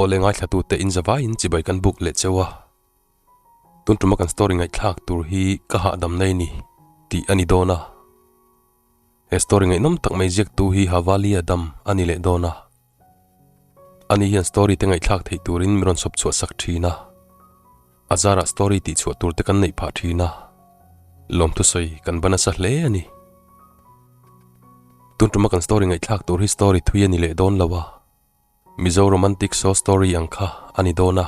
Awle ngaithlatute in zavaiin chibai kan buk leh cheu a. Tun tuma kan story ngaihthlak tur hi ka hahdam na i ni tih a ni dawn a. He story ngaihnawm tak mai ziaktu hi Havali Adam a ni leh dawn a. Ani hian story te ngaihthlak theih turin min rawn sawp chhuah sak thin a. A zarah story tih chhuah tur te kan neih phah thin a. Lawmthu sawi kan ba nasa hle a ni. Tun tuma kan story ngaihthlak tur hi story thui a ni leh dawn lo a. Mizo romantic show story ang kha a ni dawn a,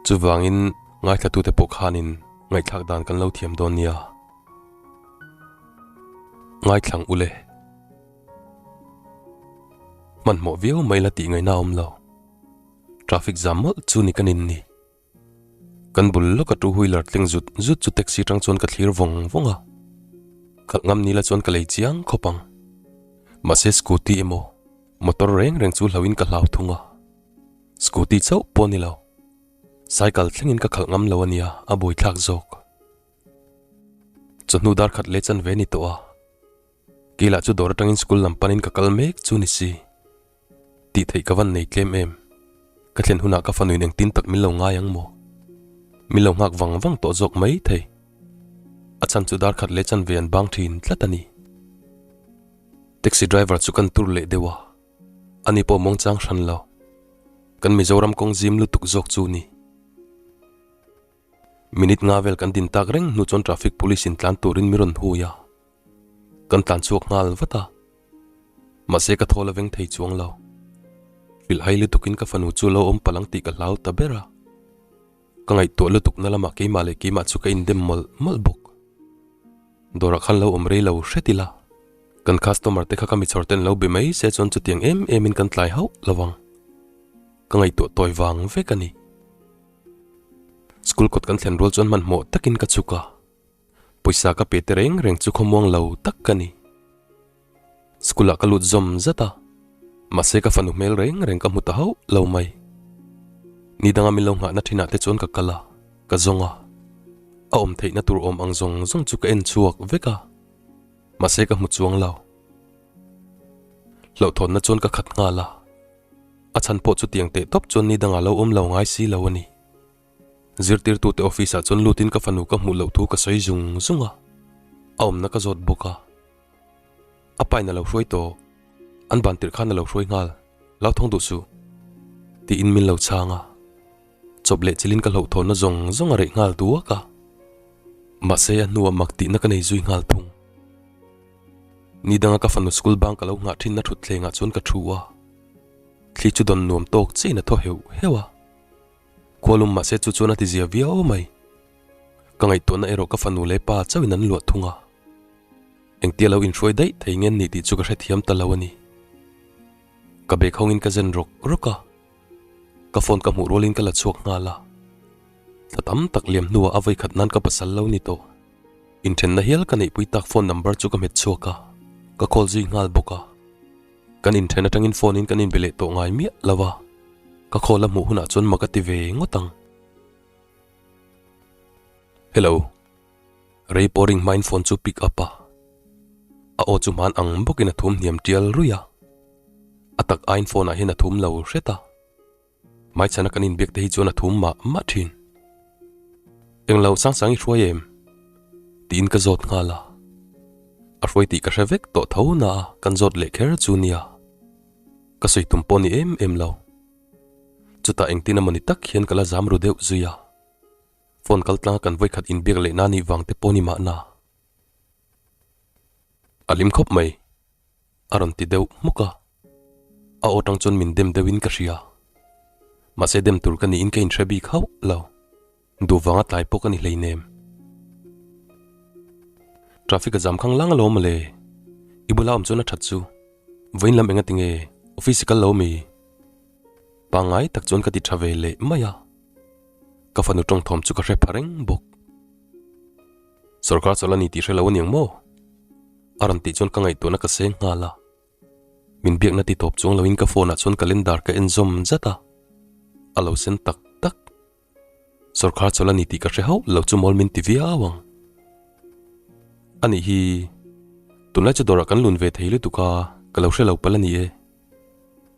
chuvangin ngaithlatute pawh khanin ngaihthlak dan kan lo thiam dawn nia. Ngaithlang ule. Hmanhmawh viau mai la tih ngaihna awm lo. Traffic jam mawlh chu ni ka nin ni. Kan bul lawka two wheeler tling zut zut chu taxi tang chuan ka thlir vawng vawng a. Khalh ngam nila chuan ka lei chiang khawp ang. Mahse scooty emaw Motor reng reng chu hlauhin ka hlau thung a, scooty chauh pawh ni lo, cycle thlengin ka khalh ngam lo a nia, a buaithlak zawk. Chawhnu dar khat leh chan ve ni tawh a, keilah chu dawr atangin school lam panin ka kal mek chu ni si. Tih theih ka van nei tlem em, ka thlen hunah ka fanuin engtin tak min lo ngai ang maw? Min lo nghak vang vang tawh zawk mai thei. A chhan chu dar khat leh chan ve an bang thin tlat a ni. Taxi driver chu kan tur leh deuh a, ani pawh mawng chang hran lo. Kan Mizoram kawng zim lutuk zawk chu ni. Minute nga vel kan din tak reng hnu chuan traffic police in tlan turin mi rawn hui a, kan tlan chhuak nghal vat a. Mahse ka thawl a veng thei chuang lo. Hrilh hai lutukin ka fanu chu lo awm palh ang tih ka hlau ta ber a. Ka ngaihtuah lutuk na lamah keimah leh keimah chu ka indem mawlh mawlh bawk. Dawrah khan lo awm rei lo hret ila, kan customer te kha ka michhawr ten lo be mai se chuan chutiang em em in kan tlai hauh lo vang. Ka ngaihtuah tawi vang vek a ni. School kawt kan thlen rual chuan hmanhmawh takin ka chhuk a, pawisa ka pe te reng reng chu khawmuang lo tak ka ni. School ah ka lut zawm zat a, mahse ka fanu hmel reng reng ka hmu ta hauh lo mai. Ni danga min lo nghahna thinah te chuan ka kal a, ka zawng a. A awm theihna tur awm ang zawng zawng chu ka en chhuak vek a, mahse ka hmu chuang lo. Hlauhthawnna chuan ka khat nghal a, a chhan pawh chutiang teh tawp chuan ni dangah lo awm lo ngai si lo a ni. Zirtirtute office ah chuan lutin ka fanu ka hmuh loh thu ka sawi zung zung a, a awmna ka zawt bawk a. A pain a lo hruai tawh, an ban tirh khan a lo hruai nghal, lo thawng duh suh, tiin min lo chhang a. Chawp leh chilin ka hlauhthawnna zawng zawng a reh nghal duak a, mahse a hnuah mak tihna ka nei zui nghal thung. Ni danga ka fanu school bang ka lo nghah thinna thutthlengah chuan ka thu a, thli chu dawn nuam tawk chiahin a thaw heuh heuh a. Khualum mahse chu chuan a ti zia viau mai. Ka ngaihtuahna erawh ka fanu leh pa chauhin an luah thung a. Engtia lo inhruai daih thei nge ni tih chu ka hrethiam ta lo a ni. Ka bag hawngin ka zen rawk rawk a, ka phone ka hmuh rualin ka la chhuak nghal a. Thla tam tak liam hnuah a vawikhat nan ka pasal lo ni tawh. Inthenna hial ka neihpui tak phone number chu ka hmet chhuak a, ka call zui nghal bawk a. Kan inthen atangin phone in kan inbe leh tawh ngai miah lo a, ka call a hmuh hunah chuan mak a ti ve ngawt ang. Hello. Rei pawh ring hmain phone chu pick up a, a aw chu hman ang bawkin a thum hniam tial ruih a, a tak aiin phone ah hian a thum lo hret a, hmaichhana kan inbiak te hi chuan a thum mah mah thin. Englo sang sang i hruai em? tiin ka zawt nghal a, a hruai tih ka hre vek tawh tho na a kan zawt leh kher chu nia, ka sawi tum pawh ni em em lo. Chutah engtin emaw ni tak hian ka la zam ru deuh zui a. Phone kal tlanga kan vawikhat inbiak leh na nih vang te pawh ni mahna. A hlim khawp mai, a rawn ti deuh hmuk a. A aw tang chuan min dem deuhin ka hria. Mahse dem tur ka niin ka inhre bik hauh lo. Duh vanga tlai pawh ka ni hleinem. Traffic a zam khang lang alawm mawle. I bula awm chuan a that chu. Vawiin lam enga tinge office i kal lo mi? Pangngai tak chuan ka ti tha ve leh mai a. Ka fanu tawngthawm chu ka hre pha reng bawk. Sorkar chawlh a ni tih hre lo aniang maw? A rawn tih chuan ka ngaihtuahna ka seng nghal a. Min biakna ti tawp chuang loin ka phone ah chuan calendar ka en zawm zat a. A lo sen tak tak. Sorkar chawlh a ni tih ka hre hauh lo chu mawl min ti viau ang. Anih hi, tunlai chu dawrah kan lun ve thei lutuk a, ka lo hre lo palh a ni e.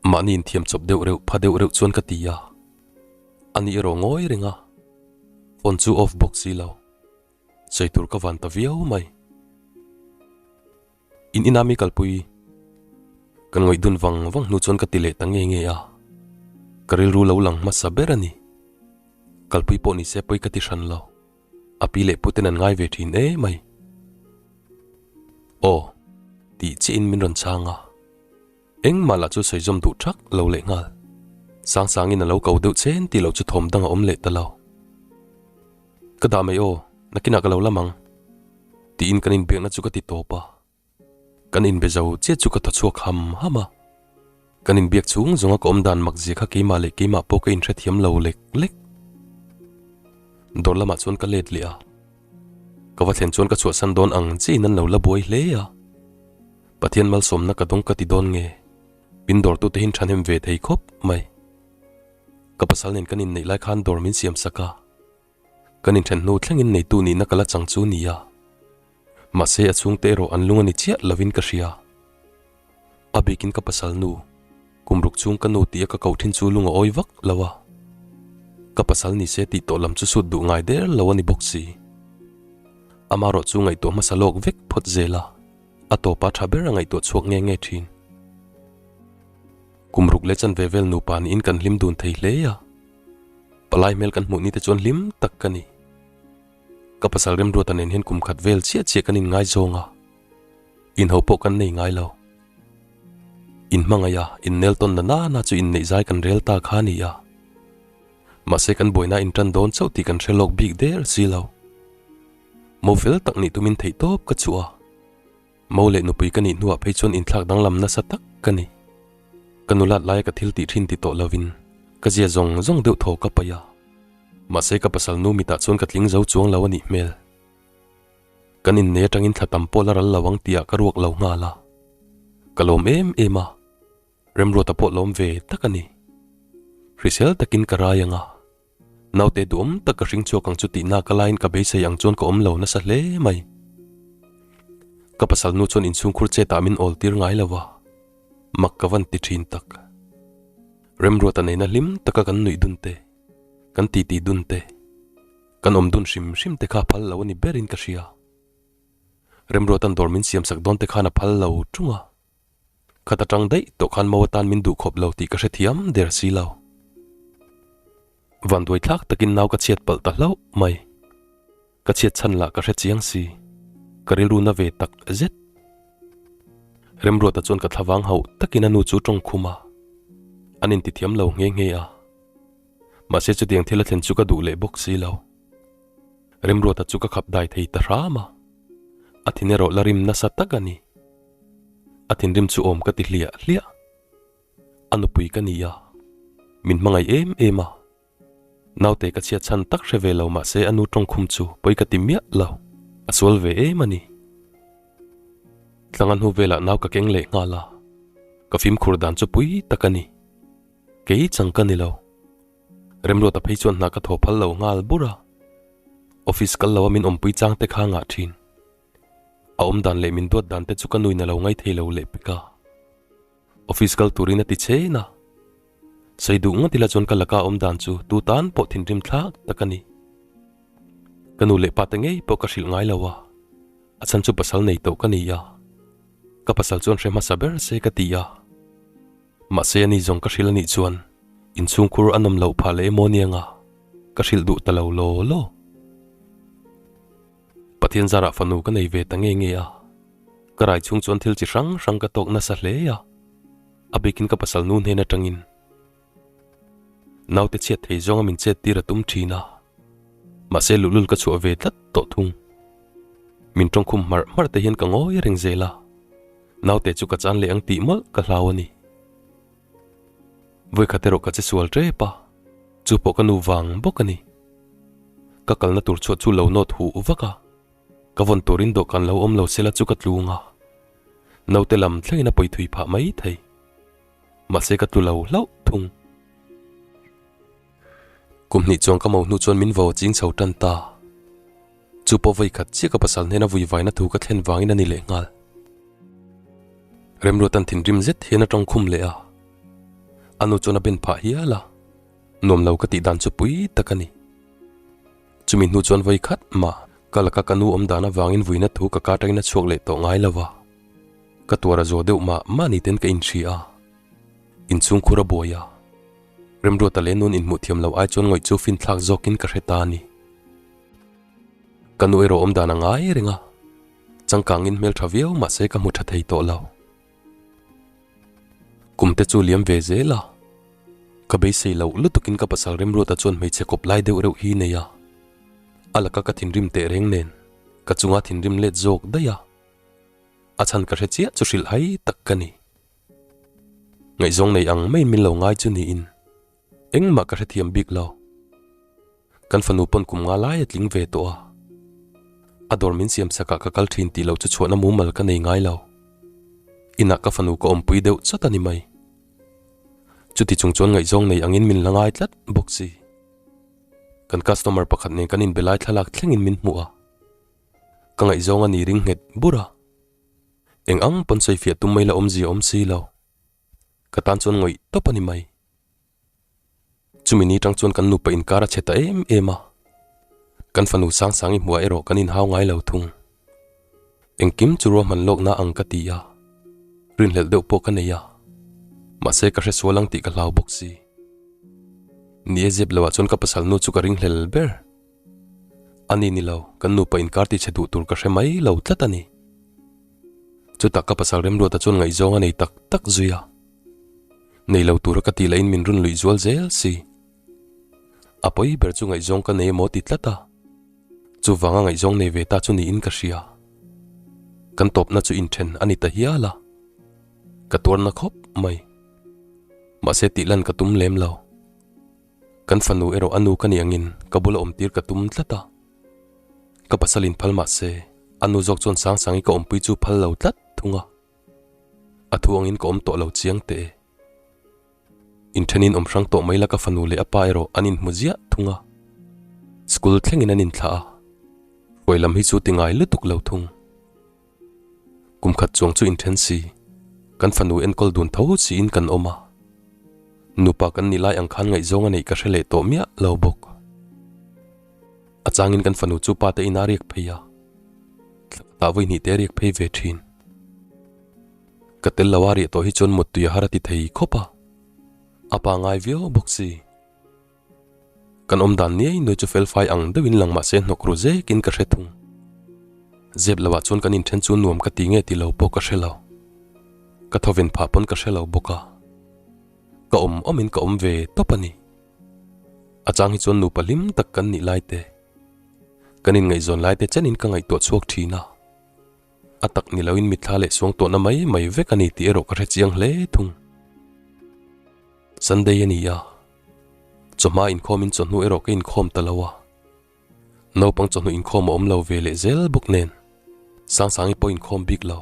Mahni inthiam chawp deuh reuh pha deuh reuh chuan ka ti a, ani erawh ngawi reng a, phone chu off bawk si lo, sawi tur ka van ta viau mai. In ina mi kalpui kan ngawih dun vang vang hnu chuan ka ti leh ta nge nge a, ka rilru lo lang hmasa ber a ni. Kalpui pawh ni se pawi ka ti hran lo, a pi leh puten an ngai ve thin e mai. Aw, tih chiah in min rawn chhang a. Engmah lah chu sawi zawm duh thak lo leh nghal. Sangsangin a lo ko deuh chen tih loh chu thawm dang a awm leh ta lo. Ka dah mai aw, nakinah ka lo lam ang. Tiin kan inbiakna chu ka ti tawp a. Kan inbe zo chiah chu ka thaw chhuak ham ham a. Kan inbiak chhung zawnga ka awm dan mak zia kha keimah leh keimah pawh ka inhrethiam lo lek lek. Dawr lamah chuan ka let leh a. Ka va thlen chuan ka chhuahsan dawn ang chiin an lo la buai hle a. Pathian malsawmna ka dawng ka ti dawn nge? Min dawrtute hin thahnem ve thei khawp mai. Ka pasal nen kan inneih lai khan dawr min siam sak a. Kan inthen hnu thlengin neitu nihna ka la chang chu nia. Mahse a chhungte erawh an lung a ni chiah lovin ka hria. A bikin ka pasal nu, kum ruk chhung ka nu tih a ka koh thin chu lung a awi vak lo a. Ka pasal ni se tih tawh lam chu sut duh ngai der lo a ni bawk si. Amarawh chu ngaihtuah hmasa lawk vek phawt zel a. A tawpa tha ber a ngaihtuah chhuak nge nge thin. Kum ruk leh chanve vel nupa niin kan hlim dun thei hle a. Palai hmel kan hmuh ni te chuan hlim tak ka ni. Ka pasal Remruata nen hian kum khat vel chiah chiah kan inngaizawng a. Inho pawh kan nei ngai lo. Inhmangaih a, innel tawn na nana chu inneih zai kan rel ta kha a ni a. Mahse kan buaina intan dawn chauh tih kan hre lawk bik der si lo. Mo fel tak nih tumin theihtawp ka chhuah a. Mo leh nupui ka nih hnuah phei chuan inthlak danglam nasa tak ka ni. Ka nulat laia ka thil tih thin ti tawh lovin ka zia zawng zawng deuh thaw ka paih a. Mahse ka pasal nu mitah chuan ka tling zo chuang lo a nih hmel. Kan innei atangin thla tam pawh la ral lo ang tihah ka ruak lo nghal a. Ka lawm em em a. Remruata pawh lawm ve tak a ni. Hrisel takin ka rai ang a. Naute duhawm tak ka hring chhuak ang chu tih nak a laiin ka beisei ang chuan ka awm lo nasa hle mai. Ka pasal nu chuan inchhungkhur chetah min awl tir ngai lo a, mak ka van ti thin tak. Remruata nena hlim taka kan nuih dun te, kan titi dun te, kan awm dun hrim hrim te kha a phal lo a ni berin ka hria. Remruata'n dawr min siamsak dawn te khan a phal lo tung a. Khat atang daih tawh khan Mo atan min duh khawp lo tih ka hrethiam der si lo. Vanduai thlak takin nau ka chhiat palh ta hlauh mai. Ka chhiat chhan lah ka hre chiang si. Ka rilru na ve tak zet. Remruata chuan ka thlavang hauh takin a nu chu tawng khum a. An intithiam lo nghe nghe a. Mahse chutiang thil a thlen chu ka duh leh bawk si lo. Remruata chu ka khap dai thei ta hram a. A thin erawh la rim nasa tak a ni. A thinrim chu awm ka ti hliah hliah. A nupui ka ni a, min hmangaih em em a. Naute ka chhiat chhan tak hre ve lo mahse a nu tawngkhum chu pawi ka ti miah lo, a sual ve em a ni. Tlanga hnu velah nau ka keng leh nghal a, ka fimkhur dan chu pui tak a ni. Kei chang ka ni lo. Remruata phei chuan hna ka thaw phal lo nghal bur a, office kal lo a min awmpui chang te kha ngah thin. A awm dan leh min duat dan te chu ka nuin a lo ngai thei lo leh pek a. Office kal turin a ti chen a. Sawi duh ngawt ila chuan ka laka awm dan chu tu tan pawh thinrim thlak tak a ni. Ka nu leh pa te ngei pawh ka hrilh ngai lo a, a chhan chu pasal nei tawh ka ni a. Ka pasal chuan hre hmasa ber se ka ti a. Mahse ani zawng ka hrilh anih chuan inchhungkhur a nawm loh phah leh emaw aniang a, ka hrilh duh ta lo law law. Pathian zarah fanu ka nei ve ta nge nge a, ka rai chhung chuan thil chi hrang hrang ka tawk nasa hle a, a bikin ka pasal nu hnen atangin naute chhiat thei zawnga min chet tir a tum thin a, mahse luhlul ka chhuah ve tlat tawh thung. Min tawngkhum hmarh hmarh te hian ka ngawi reng zel a, naute chu ka chan leh ang tih mawlh ka hlau a ni. Vawikhat erawh ka che sual tep a, chu pawh ka nu vang bawk a ni. Ka kalna tur chhuat chu lo nawt huh vak a, ka vawn turin dawhkan lo awm lo sela chu ka tlung a, naute lam thlengin a pawi thui phah mai thei. Mahse ka tlu lo hlauh thung. Kum hnih chuan ka mo hnu chuan min vo ching chho tan ta. Chu pawh vawi khat chiah ka pasal hnena vui vaina thu ka thlen vangin a ni leh nghal. Remruatan thinrim zet hian a tawng khum leh a. A nu chuan a ben phah hial a, nuam lo ka tih dan chu pui tak a ni. Chumi hnu chuan vawi khat mah ka laka ka nu awm dan avangin vuina thu ka ka atangin a chhuak leh tawh ngai lo va, ka tuar a zawh deuh mah mah ni ten ka inhria a, inchhung khur a buai a, Remruata leh nun inhmuh thiam loh ai chuan ngawih chu finthlak zawkin ka hre ta a ni. Ka nu erawh awm dan a ngai reng a, changkangin hmeltha viau mahse ka hmu tha thei tawh lo. Kum te chu liam ve zel a, ka beisei loh lutukin ka pasal Remruata chuan hmeichhe kawp lai deuh reuh hi nei a, a laka ka thinrim teh reng nen ka chunga thinrim let zawk daih a, a chhan ka hre chiah chu hrilh hai tak ka ni. Ngaihzawng nei ang maiin min lo ngai chu niin engmah ka hrethiam bik lo. Kan fanu pawn kum nga lai a tling ve tawh a, a dawr min siam sakah ka kal thin tih loh chu chhuahna mumal ka nei ngai lo. Inah ka fanu ka awmpui deuh chawt a ni mai. Chuti chung chuan ngaihzawng nei angin min la ngai tlat bawk si. Kan customer pakhat nen kan inbe lai thlalak thlengin min hmuh a, ka ngaihzawng a ni ring nghet bur a. Eng ang pawn sawifiah tum mai la awmzia awm si lo. Ka tan chuan ngawih tawp a ni mai. Chumi ni tang chuan kan nupa inkar a chhe ta em em a, kan fanu Sangsangi hmuah erawh kan inhau ngai lo thung. Engkim chu ruahman lawkna ang ka ti a, rinhlelh deuh pawh ka nei a, mahse ka hre sual ang tih ka hlau bawk si. Ni e zep loah chuan ka pasal nu chu ka ringhlel ber. Ani ni lo, kan nupa inkar ti chhe duh tur ka hre mai lo tlat a ni. Chutah ka pasal Remruata chuan ngaihzawng a nei tak tak zui a. Nei lo tura ka tih lahin min run luih zual zel si. A pawi ber chu ngaihzawng ka nei emaw ti tlat a, chuvanga ngaihzawng nei ve ta chu niin ka hria. Kan tawpna chu inthen a ni ta hial a, ka tuarna khawp mai. Mahse tih lan ka tum lem lo. Kan fanu erawh a nu ka nih angin ka bula awmtir ka tum tlat a. Ka pasal in phal mahse a nu zawk chuan Sangsangi ka awmpui chu phal lo tlat thung a. A thu angin ka awm tawh lo chiang teh e. Inthenin awm hrang tawh mai la ka fanu leh a pa erawh an inhmu ziah thung a. School thlengin an inthlah a, hruai lam hi chu ti ngai lutuk lo thung. Kum khat chuang chu inthen si, kan fanu enkawl dun tho siin kan awm a. Nupa kan ni lai ang khan ngaihzawng a neih ka hre leh tawh miah lo bawk. A changin kan fanu chu pa te in a riak phei a, thla khatah vawi hnih te a riak phei ve thin. Ka tel lo a riah tawh hi chuan muttuia har a ti thei khawp a, a pa ngai viau bawk si. Kan awm dan niai nuai chu felfai ang deuhin lang mahse hnawk ru zekin ka hre thung. Zep loah chuan kan inthen chu nuam ka ti nge ti lo pawh ka hre lo. Ka thawven phah pawn ka hre lo bawk a, ka awm awmin ka awm ve tawp a ni. A chang hi chuan nupa hlim tak kan nih lai te, kan inngaihzawn lai te chenin ka ngaihtuah chhuak thin a. A tak ni loin mitthla leh suang tawhna mai mai vek a ni tih erawh ka hre chiang hle thung. Sunday a ni a, chawhma inkhawmin chawhnu erawh ka inkhawm ta lo a. Naupang chawhnu inkhawm a awm lo ve leh zel bawk nen Sangsangi pawh inkhawm bik lo.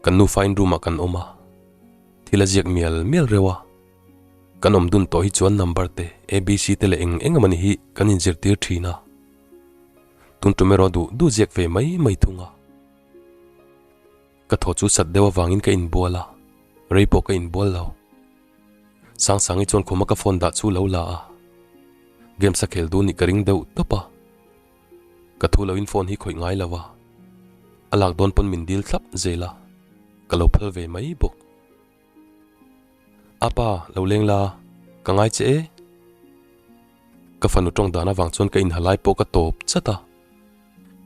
Kan nufain room ah kan awm a, thil a ziak mial mial reuh a. Kan awm dun tawh hi chuan number te, ABC te leh eng eng emawni hi kan inzirtir thin a. Tun tum erawh duh duh ziak ve mai mai thung a. Ka thaw chu sat deuh avangin ka inbual a, rei pawh ka inbual lo. Sangsangi chuan khuma ka phone dah chu lo la a, games a khel duh nih ka ring deuh tawp a. Ka thu loin phone hi khawih ngai lo a, a lak dawn pawn min dil thlap zel a, ka lo phal ve mai bawk. A pa, lo leng la, ka ngai che e. Ka fanu tawng dan avang chuan ka inha lai pawh ka tawp chat a,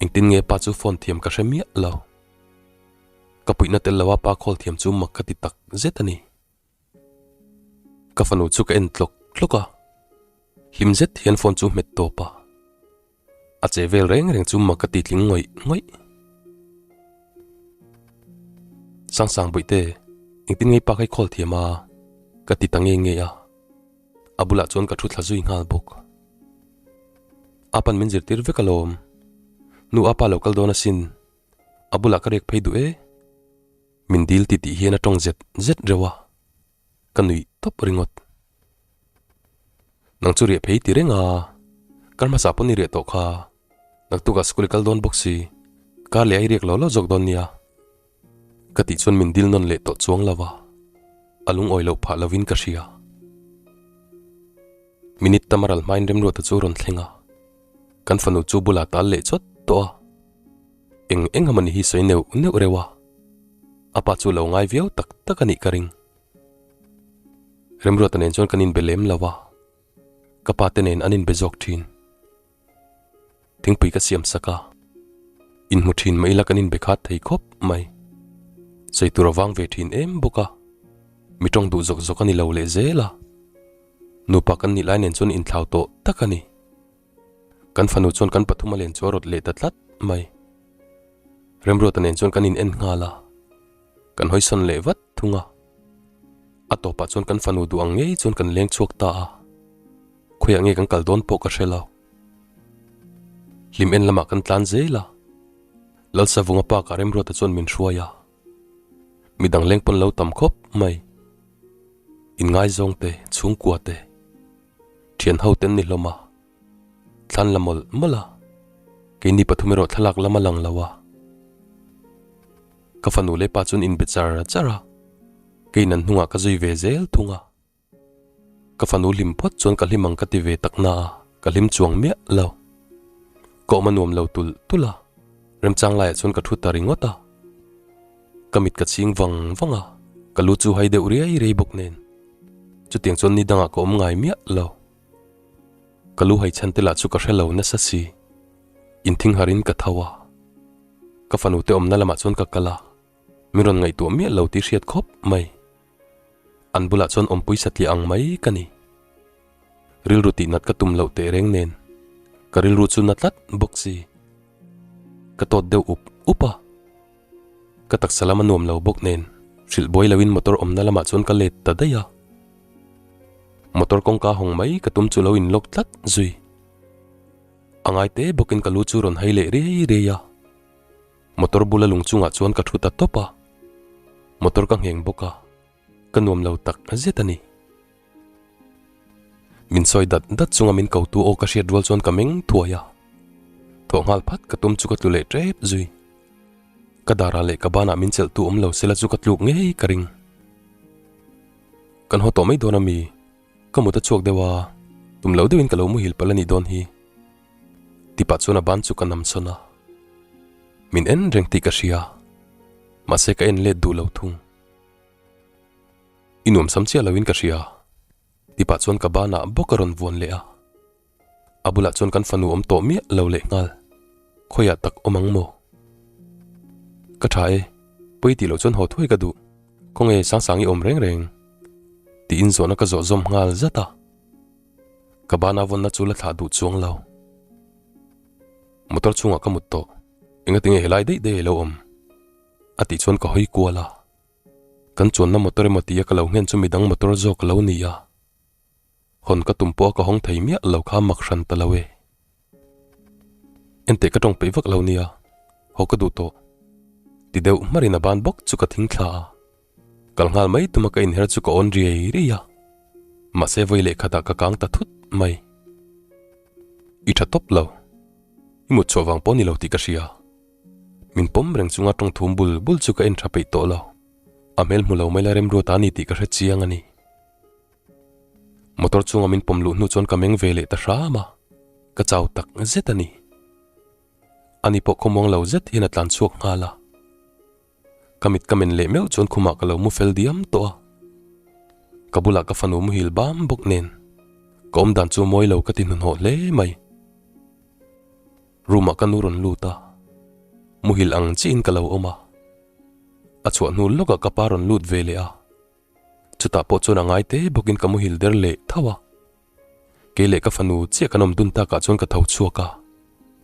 engtin nge pa chu phone thiam ka hre miah lo. Ka puihna tel lo a pa call thiam chu mak ka ti tak zet a ni. Ka fanu chu ka en tlawk tlawk a, hlim zet hian phone chu hmet tawp a. A che vel reng reng chu mak ka ti tling ngawih ngawih. Sangsang Bawihte, engtin ngei pa kha i call thiam a? Ka ti ta nge nge a. A bulah chuan ka thu thla zui nghal bawk. A pan min zirtir vek alawm. Nu a pa lo kal dawn asin. A bulah ka rek phei duh e. Min dil ti tih hian a tawng zet zet reuh a. Ka nuih tawp ringawt. Nang chu riah phei ti reng a, kar hmasa pawn i riah tawh kha. Naktukah school i kal dawn bawk si, kar leh a i riak lo lo zawk dawn nia. Ka tih chuan min dil nawn leh tawh chuang lo a. A lungawi loh phah lovin ka hria. Minute tam a ral hmain Remruata chu a rawn thleng a, kan fanu chu bulah tal leh chawt tawh a. Eng eng amawni hi sawi neuh neuh reuh a, a pa chu lo ngai viau tak tak a nih ka ring. Remruata nen chuan kan inbe lem lo a, ka pa te nen an inbe zawk thin. Thingpui ka siam sak a, inhmu thin mah ila kan inbe khat thei khawp mai. Sawi tur a vang ve thin em bawk a, mi tawng duh zawk zawk a ni lo leh zel a. Nupa kan nih lai nen chuan inthlau tawh tak a ni. Kan fanu chuan kan pathum a len chu a rawt leh ta tlat mai. Remruata nen chuan kan in en nghal a, kan hawisawn leh vat thung a. A tawpah chuan kan fanu duh ang ngei chuan kan leng chhuak ta a. Khawiah nge kan kal dawn pawh ka hre lo. Hlim en lamah kan tlan zel a, Lalsavunga park ah Remruata chuan min hruai a. Midang leng pawn lo tam khawp mai. Inngaizawng te, chhungkua te, thian ho ten ni hlawm a, thlan la mawlh mawlh a, keini pathum erawh thlalak lam a lang lo a. Ka fanu leh pa chuan inbe char char a, keiin an hnungah ka zui ve zel thung a. Ka fanu hlim phawt chuan ka hlim ang ka ti ve tak na a, ka hlim chuang miah lo. Ka awm a nuam lo tulh tulh a, remchang laiah chuan ka thu ta ringawt a. Ka mit ka chhing vang vang a, ka lu chu hai deuh riai riai bawk nen. Chutiang chuan ni dangah ka awm ngai miah lo. Ka lu hai chhan te lah chu ka hre lo nasa si. Inthing harin ka tho a, ka fanu te awmna lamah chuan ka kal a, min rawn ngaihtuah miah lo tih hriat khawp mai. An bulah chuan awmpui satliah ang mai ka ni. Rilru tih nat ka tum loh teh reng nen, ka rilru chu na tlat bawk si. Ka tawt deuh up up a. Ka taksa lam a nuam lo bawk nen, hrilh buai loin motor awmna lamah chuan ka let ta daih a. Motor kawngka hawng mai ka tum chu lo in lock tlat zui. A ngai te bawkin ka lu chu rawn hai leh riai riai a. Motor bula lung chungah chuan ka thu ta tawp a. Motor ka ngheng bawk a, ka nuam lo tak zet a ni. Min sawi dat dat chunga min kotu aw ka hriat rual chuan ka meng thuai a. Thawh nghal phat ka tum chu ka tlu leh tep zui. Ka darah leh ka banah min chelhtu awm lo sela chu ka tluk ngei ka ring. Kan haw tawh mai dawn a mi? Ka mut a chhuak deuh a, tum lo deuhin ka lo muhil palh a nih dawn hi. Tipah chuan a ban chu ka nam sawn a. Min en reng tih ka hria, mahse ka en let duh lo thung. I nuam sam chiah loin ka hria, tipah chuan ka banah bawk a rawn vuan leh a. A bulah chuan kan fanu awm tawh miah lo leh nghal, khawiah tak awm ang maw? Ka tha e, pawi tih loh chuan haw thuai ka duh, khawnge Sangsangi awm reng reng? Tiin zawhna ka zawh zawm nghal zat a. Ka bana vawnna chu la thlah duh chuang lo. Motor chhungah ka mut tawh, engatinge helai daih daih a lo awm? A tih chuan ka hawi kual a. Kan chuanna motor emaw tia ka lo nghen chu midang motor zawk a lo ni a. Hawn ka tum pawh a ka hawng thei miah lo kha mak hran ta lo e. Enteh ka tawng peih vak lo nia, haw ka duh tawh. Ti deuh hmarin a ban bawk chu ka thing thla a. Kal nghal mai tuma ka inher chu ka awn riai riai a. Mahse vawi leh khatah ka kang ta thut mai. I tha tawp lo. I mut chhuah vang pawh ni lo tih ka hria. Min pawm reng chunga tawng thum bul bul chu ka en tha peih tawh lo. A hmel hmu lo mai la remruat a ni tih ka hre chiang a ni. Motor chunga min pawm luh hnu chuan ka meng ve leh ta hram a, ka chau tak zet a ni. Ani pawh khawmuang lo zet hian a tlan chhuak nghal a. Ka mit ka men leh meuh chuan khumah ka lo mu fel diam tawh a. Ka bulah ka fanu muhil bam bawk nen ka awm dan chu mawi lo ka ti hnuhnawh hle mai. Room ah ka nu rawn lut a, muhil ang chiahin ka lo awm a. A chhuah hnu lawkah ka pa rawn lut ve leh a. Chutah pawh chuan a ngai te bawkin ka muhil der leh tho a. Kei leh ka fanu chiah kan awm dun takah chuan ka tho chhuak a,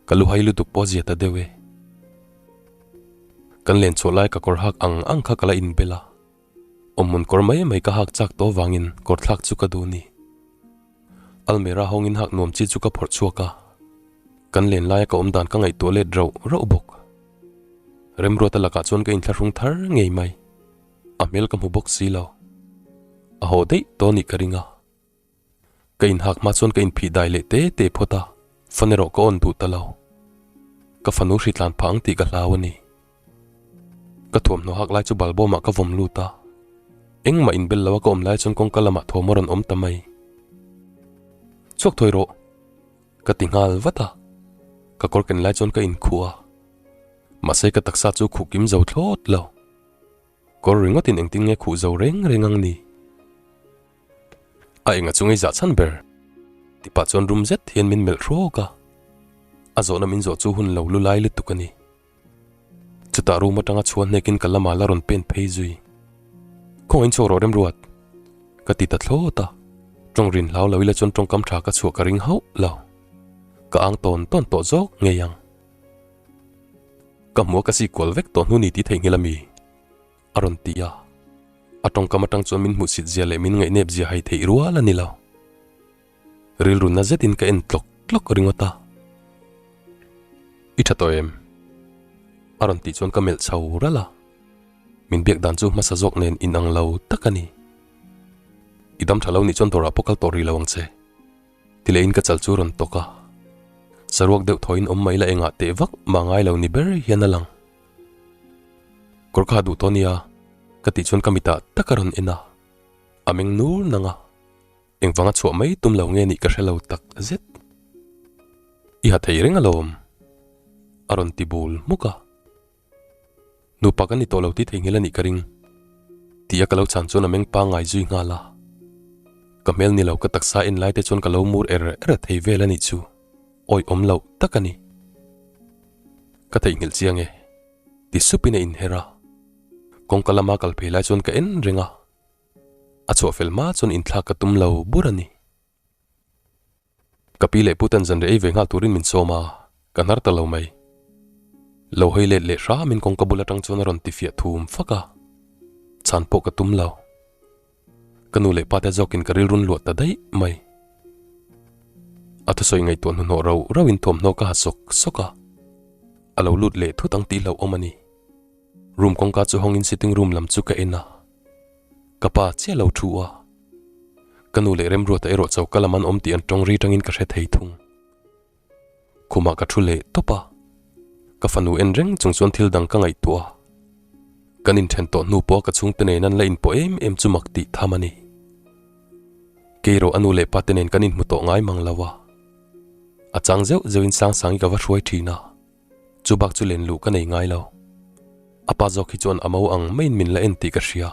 ka lu hai lutuk pawh a zia ta deuh e. Kan len chhuah lai ka kawr hak ang ang kha ka la inbel a, awmhmun kawr mai mai ka hak chak tawh avangin kawr thlak chu ka duh ni. Almera hawngin hak nuam chi chu ka phawrh chhuak a, kan len laia ka awm dan ka ngaihtuah let rauh rauh bawk. Remruata lakah chuan ka inthlahrung thar ngei mai. A hmel ka hmu bawk si lo. A haw daih tawh nih ka ring a. Ka inhak hma chuan ka inphih dai leh te te phawt a, fan erawh ka awn duh ta lo. Ka fanu hri tlan phah ang tih ka hlau a ni. Ka thuamhnaw hak lai chu balbawmah ka vawm lut a. Engmah inbel lo a ka awm lai chuan kawngka lamah thawm a rawn awm ta mai. Chhuak thawi rawh! Ka ti nghal vat a, ka kawr ken lai chuan ka inkhuh a, mahse ka taksa chu khuh kim zo thlawt lo. Kawr ringawtin engtin nge khuh zo reng reng ang ni? A enga chu ngei zah chhan ber? Ti pah chuan rum zet hian min melh hrawk a, a zawhna min zawh chu hun lo lu lai lutuk a ni. Chutah room atanga chhuah hnekin ka lamah la rawn pen phei zui. Khawngaih chhuak rawh Remruat! Ka ti ta thlawt a, tawng rin hlau lo ila chuan tawngkam tha ka chhuah ka ring hauh lo. Ka ang tawn tawn tawh zawk ngei ang. Ka hmu a ka si kual vek tawh hnu ni tih theihnghilh a mi? A rawn ti a, a tawngkam atang chuan min hmuhsit zia leh min ngaihnep zia hai theih rual a ni lo. Rilru na zetin ka en tlawk tlawk ringawt a. I tha tawh em? A rawn tih chuan ka melh chho ralh a. Min biak dan chu hmasa zawk nen inang lo tak a ni. I dam tha lo nih chuan dawrah pawh kal tawh rih lo ang che. Ti lehin ka chal chu a rawn tawk a. Saruak deuh thawiin awm mai la engah teh vak mah ngai lo ni ber hian a lang. Kawr kha duh tawh nia ka tih chuan ka mitah tak a rawn en a. A meng nur nang a. Engvanga chhuah mai tum lo nge nih ka hre lo tak zet. I ha thei reng alawm, a rawn ti bul hmuk a. Nupa kan ni tawh lo tih theihnghilh a nih ka ring, tia ka lo chhan chuan a meng pangngai zui nghal a. Ka hmel ni lo ka taksa en lai te chuan ka lo mur er er thei vel a nih chu, awi awm loh tak a ni. Ka theihnghilh chiang e, ti supin a inher a. Kawngka lama kal phei lai chuan ka en reng a. A chhuah fel hma chuan inthlak ka tum lo bur a ni. Ka pi leh pu ten zanriah ei ve nghal turin min sawm a, ka hnar ta lo mai. Lo hawi let leh hramin kawngka bul atang chuan a rawn ti fiah thum fak a, chhan pawh ka tum lo. Ka nu leh pa te zawkin ka rilrun luah ta daih mai. A thusawi ngaihtuah hnuhnawh rauh rauhin thawmhnaw ka ha sawk sawk a, a lo lut leh thut ang tih hlauhawm a ni. Room kawngka chu hawngin sitting room lam chu ka en a, ka pa chiah lo thu a, ka nu leh Remruata erawh choka lam an awm tih an tawng ri tangin ka hre thei thung. Khumah ka thu leh tawp a, ka fanu en reng chung chuan thil dang ka ngaihtuah a, kan inthen tawh hnu pawha ka chhungte nen an la inpawh em em chu mak tih tham a ni. Kei erawh a nu leh pa te nen kan inhmu tawh ngai mang lo a, a chang zeuh zeuhin Sangsangi ka va hruai thin a. Chu bak chu len luh ka nei ngai lo. A pa zawk hi chuan a mo ang maiin min la en tih ka hria.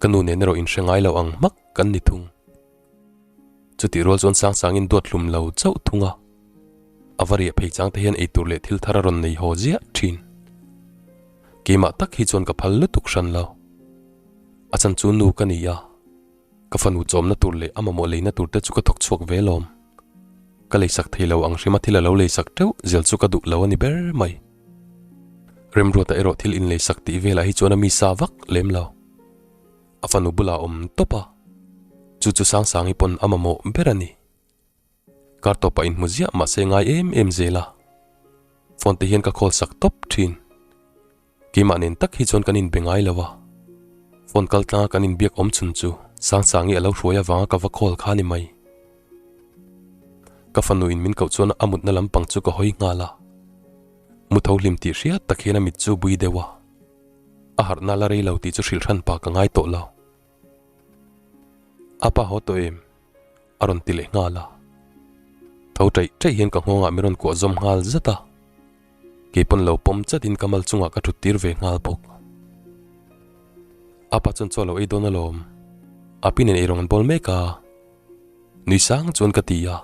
Ka nu nen erawh inhre ngai lo ang hmak kan ni thung. Chutih rual chuan Sangsangin duat hlum lo chauh thung a. A va riah phei chang te hian eitur leh thil thar a rawn nei haw ziah thin. Keimah tak hi chuan ka phal lutuk hran lo. A chan chu nu ka ni a. Ka fanu chawmna tur leh a mamawh leina tur te chu ka thawk chhuak ve lawm. Ka leisak thei lo ang hrima thil a lo leisak teuh zel chu ka duh lo a ni ber mai. Remruata erawh thil inleisak tih velah hi chuan a mi sa vak lem lo. A fanu bulah a awm tawp a, chu chu Sangsangi pawn a mamawh ber a ni. Kar tawpah inhmu ziah mahse ngai em em zel a, phone te hian ka call sak tawp thin. Keimah nen tak hi chuan kan inbe ngai lo a, phone kal tlanga kan inbiak awm chhun chu Sangsangi a lo hruai avanga ka va call kha ni mai. Ka fanu in min koh chuan a mutna lampang chu ka hawi nghal a, mu tho hlim tih hriat tak hian a mit chu bui deuh a, a harhna la rei lo tih chu hrilh hran pah ka ngai tawh lo. A pa haw tawh em? A rawn ti leh nghal a. Tho ṭaih ṭaih hian ka nghawngah min rawn kuah zawm nghal zat a. Kei pawn lo pawm chatin ka mal chungah ka ṭhut tir ve nghal bawk. A pa chuan chaw lo ei dawn alawm. A pi nen eirawng an bawl mek a. Nui sang chuan ka ti a.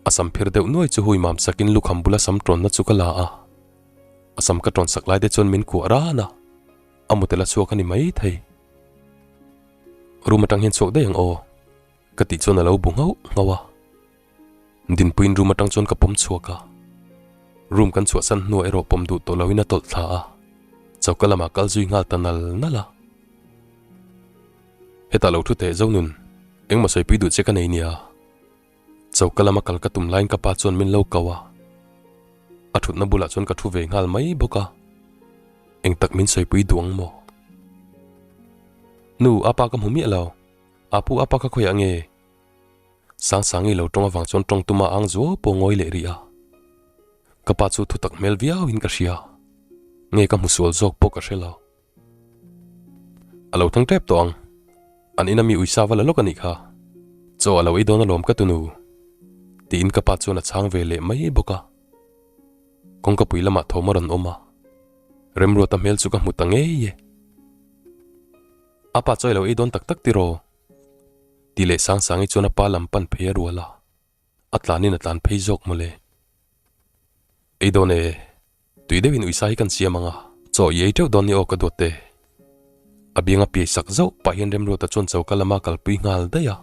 A sam phir deuh nuai chu hui mam sakin lukham bula sam ṭawnna chu ka la a. A sam ka ṭawn sak lai te chuan min kuah ran a. A mutel a chhuak a ni mai thei. Room atang hian chhuak daih ang aw, ka tih chuan a lo bu nghauh nghauh a. Dinpuiin room atang chuan ka pawm chhuak a. Room kan chhuahsan hnuah erawh pawm duh tawh loin a tawlh thla a, choka lamah kal zui nghal ta nal nal a. Hetah lo thu teh Zonun, engmaw sawipui duh che ka nei nia. Choka lama kal ka tum laiin ka pa chuan min lo ko a, a thutna bulah chuan ka thu ve nghal mai bawk a, eng tak min sawipui duh ang maw? Nu, apa ka hmu miah lo, apu apa ka khawiah nge? Sangsangi lo tawng avang chuan tawng tuma ang zuau pawh ngawi leh rih a, ka pa chu thutak hmel viauin ka hria, nge ka hmu sual zawk pawh ka hre lo. A lo thang tep tawh ang. An ina mi uisa va la lawk a nih kha. Chaw a lo ei dawn alawm ka tunu. Tiin ka pa chuan a chhang ve leh mai bawk a. Kawngkapui lamah thawm a rawn awm a. Remruata hmel chu ka hmu ta ngei e. A pa chaw i lo ei dawn tak tak tiraw? Tih leh Sangsangi chuan a pa lam pan phei a rual a. A tlanin a tlan phei zawk mawle. Ei dawn e, tui deuhin uisa hi kan siam ang a, chaw i ei teuh dawn ni aw ka duat te. A bianga piai sak zauh pah hian Remruata chuan choka lama kalpui nghal daih a.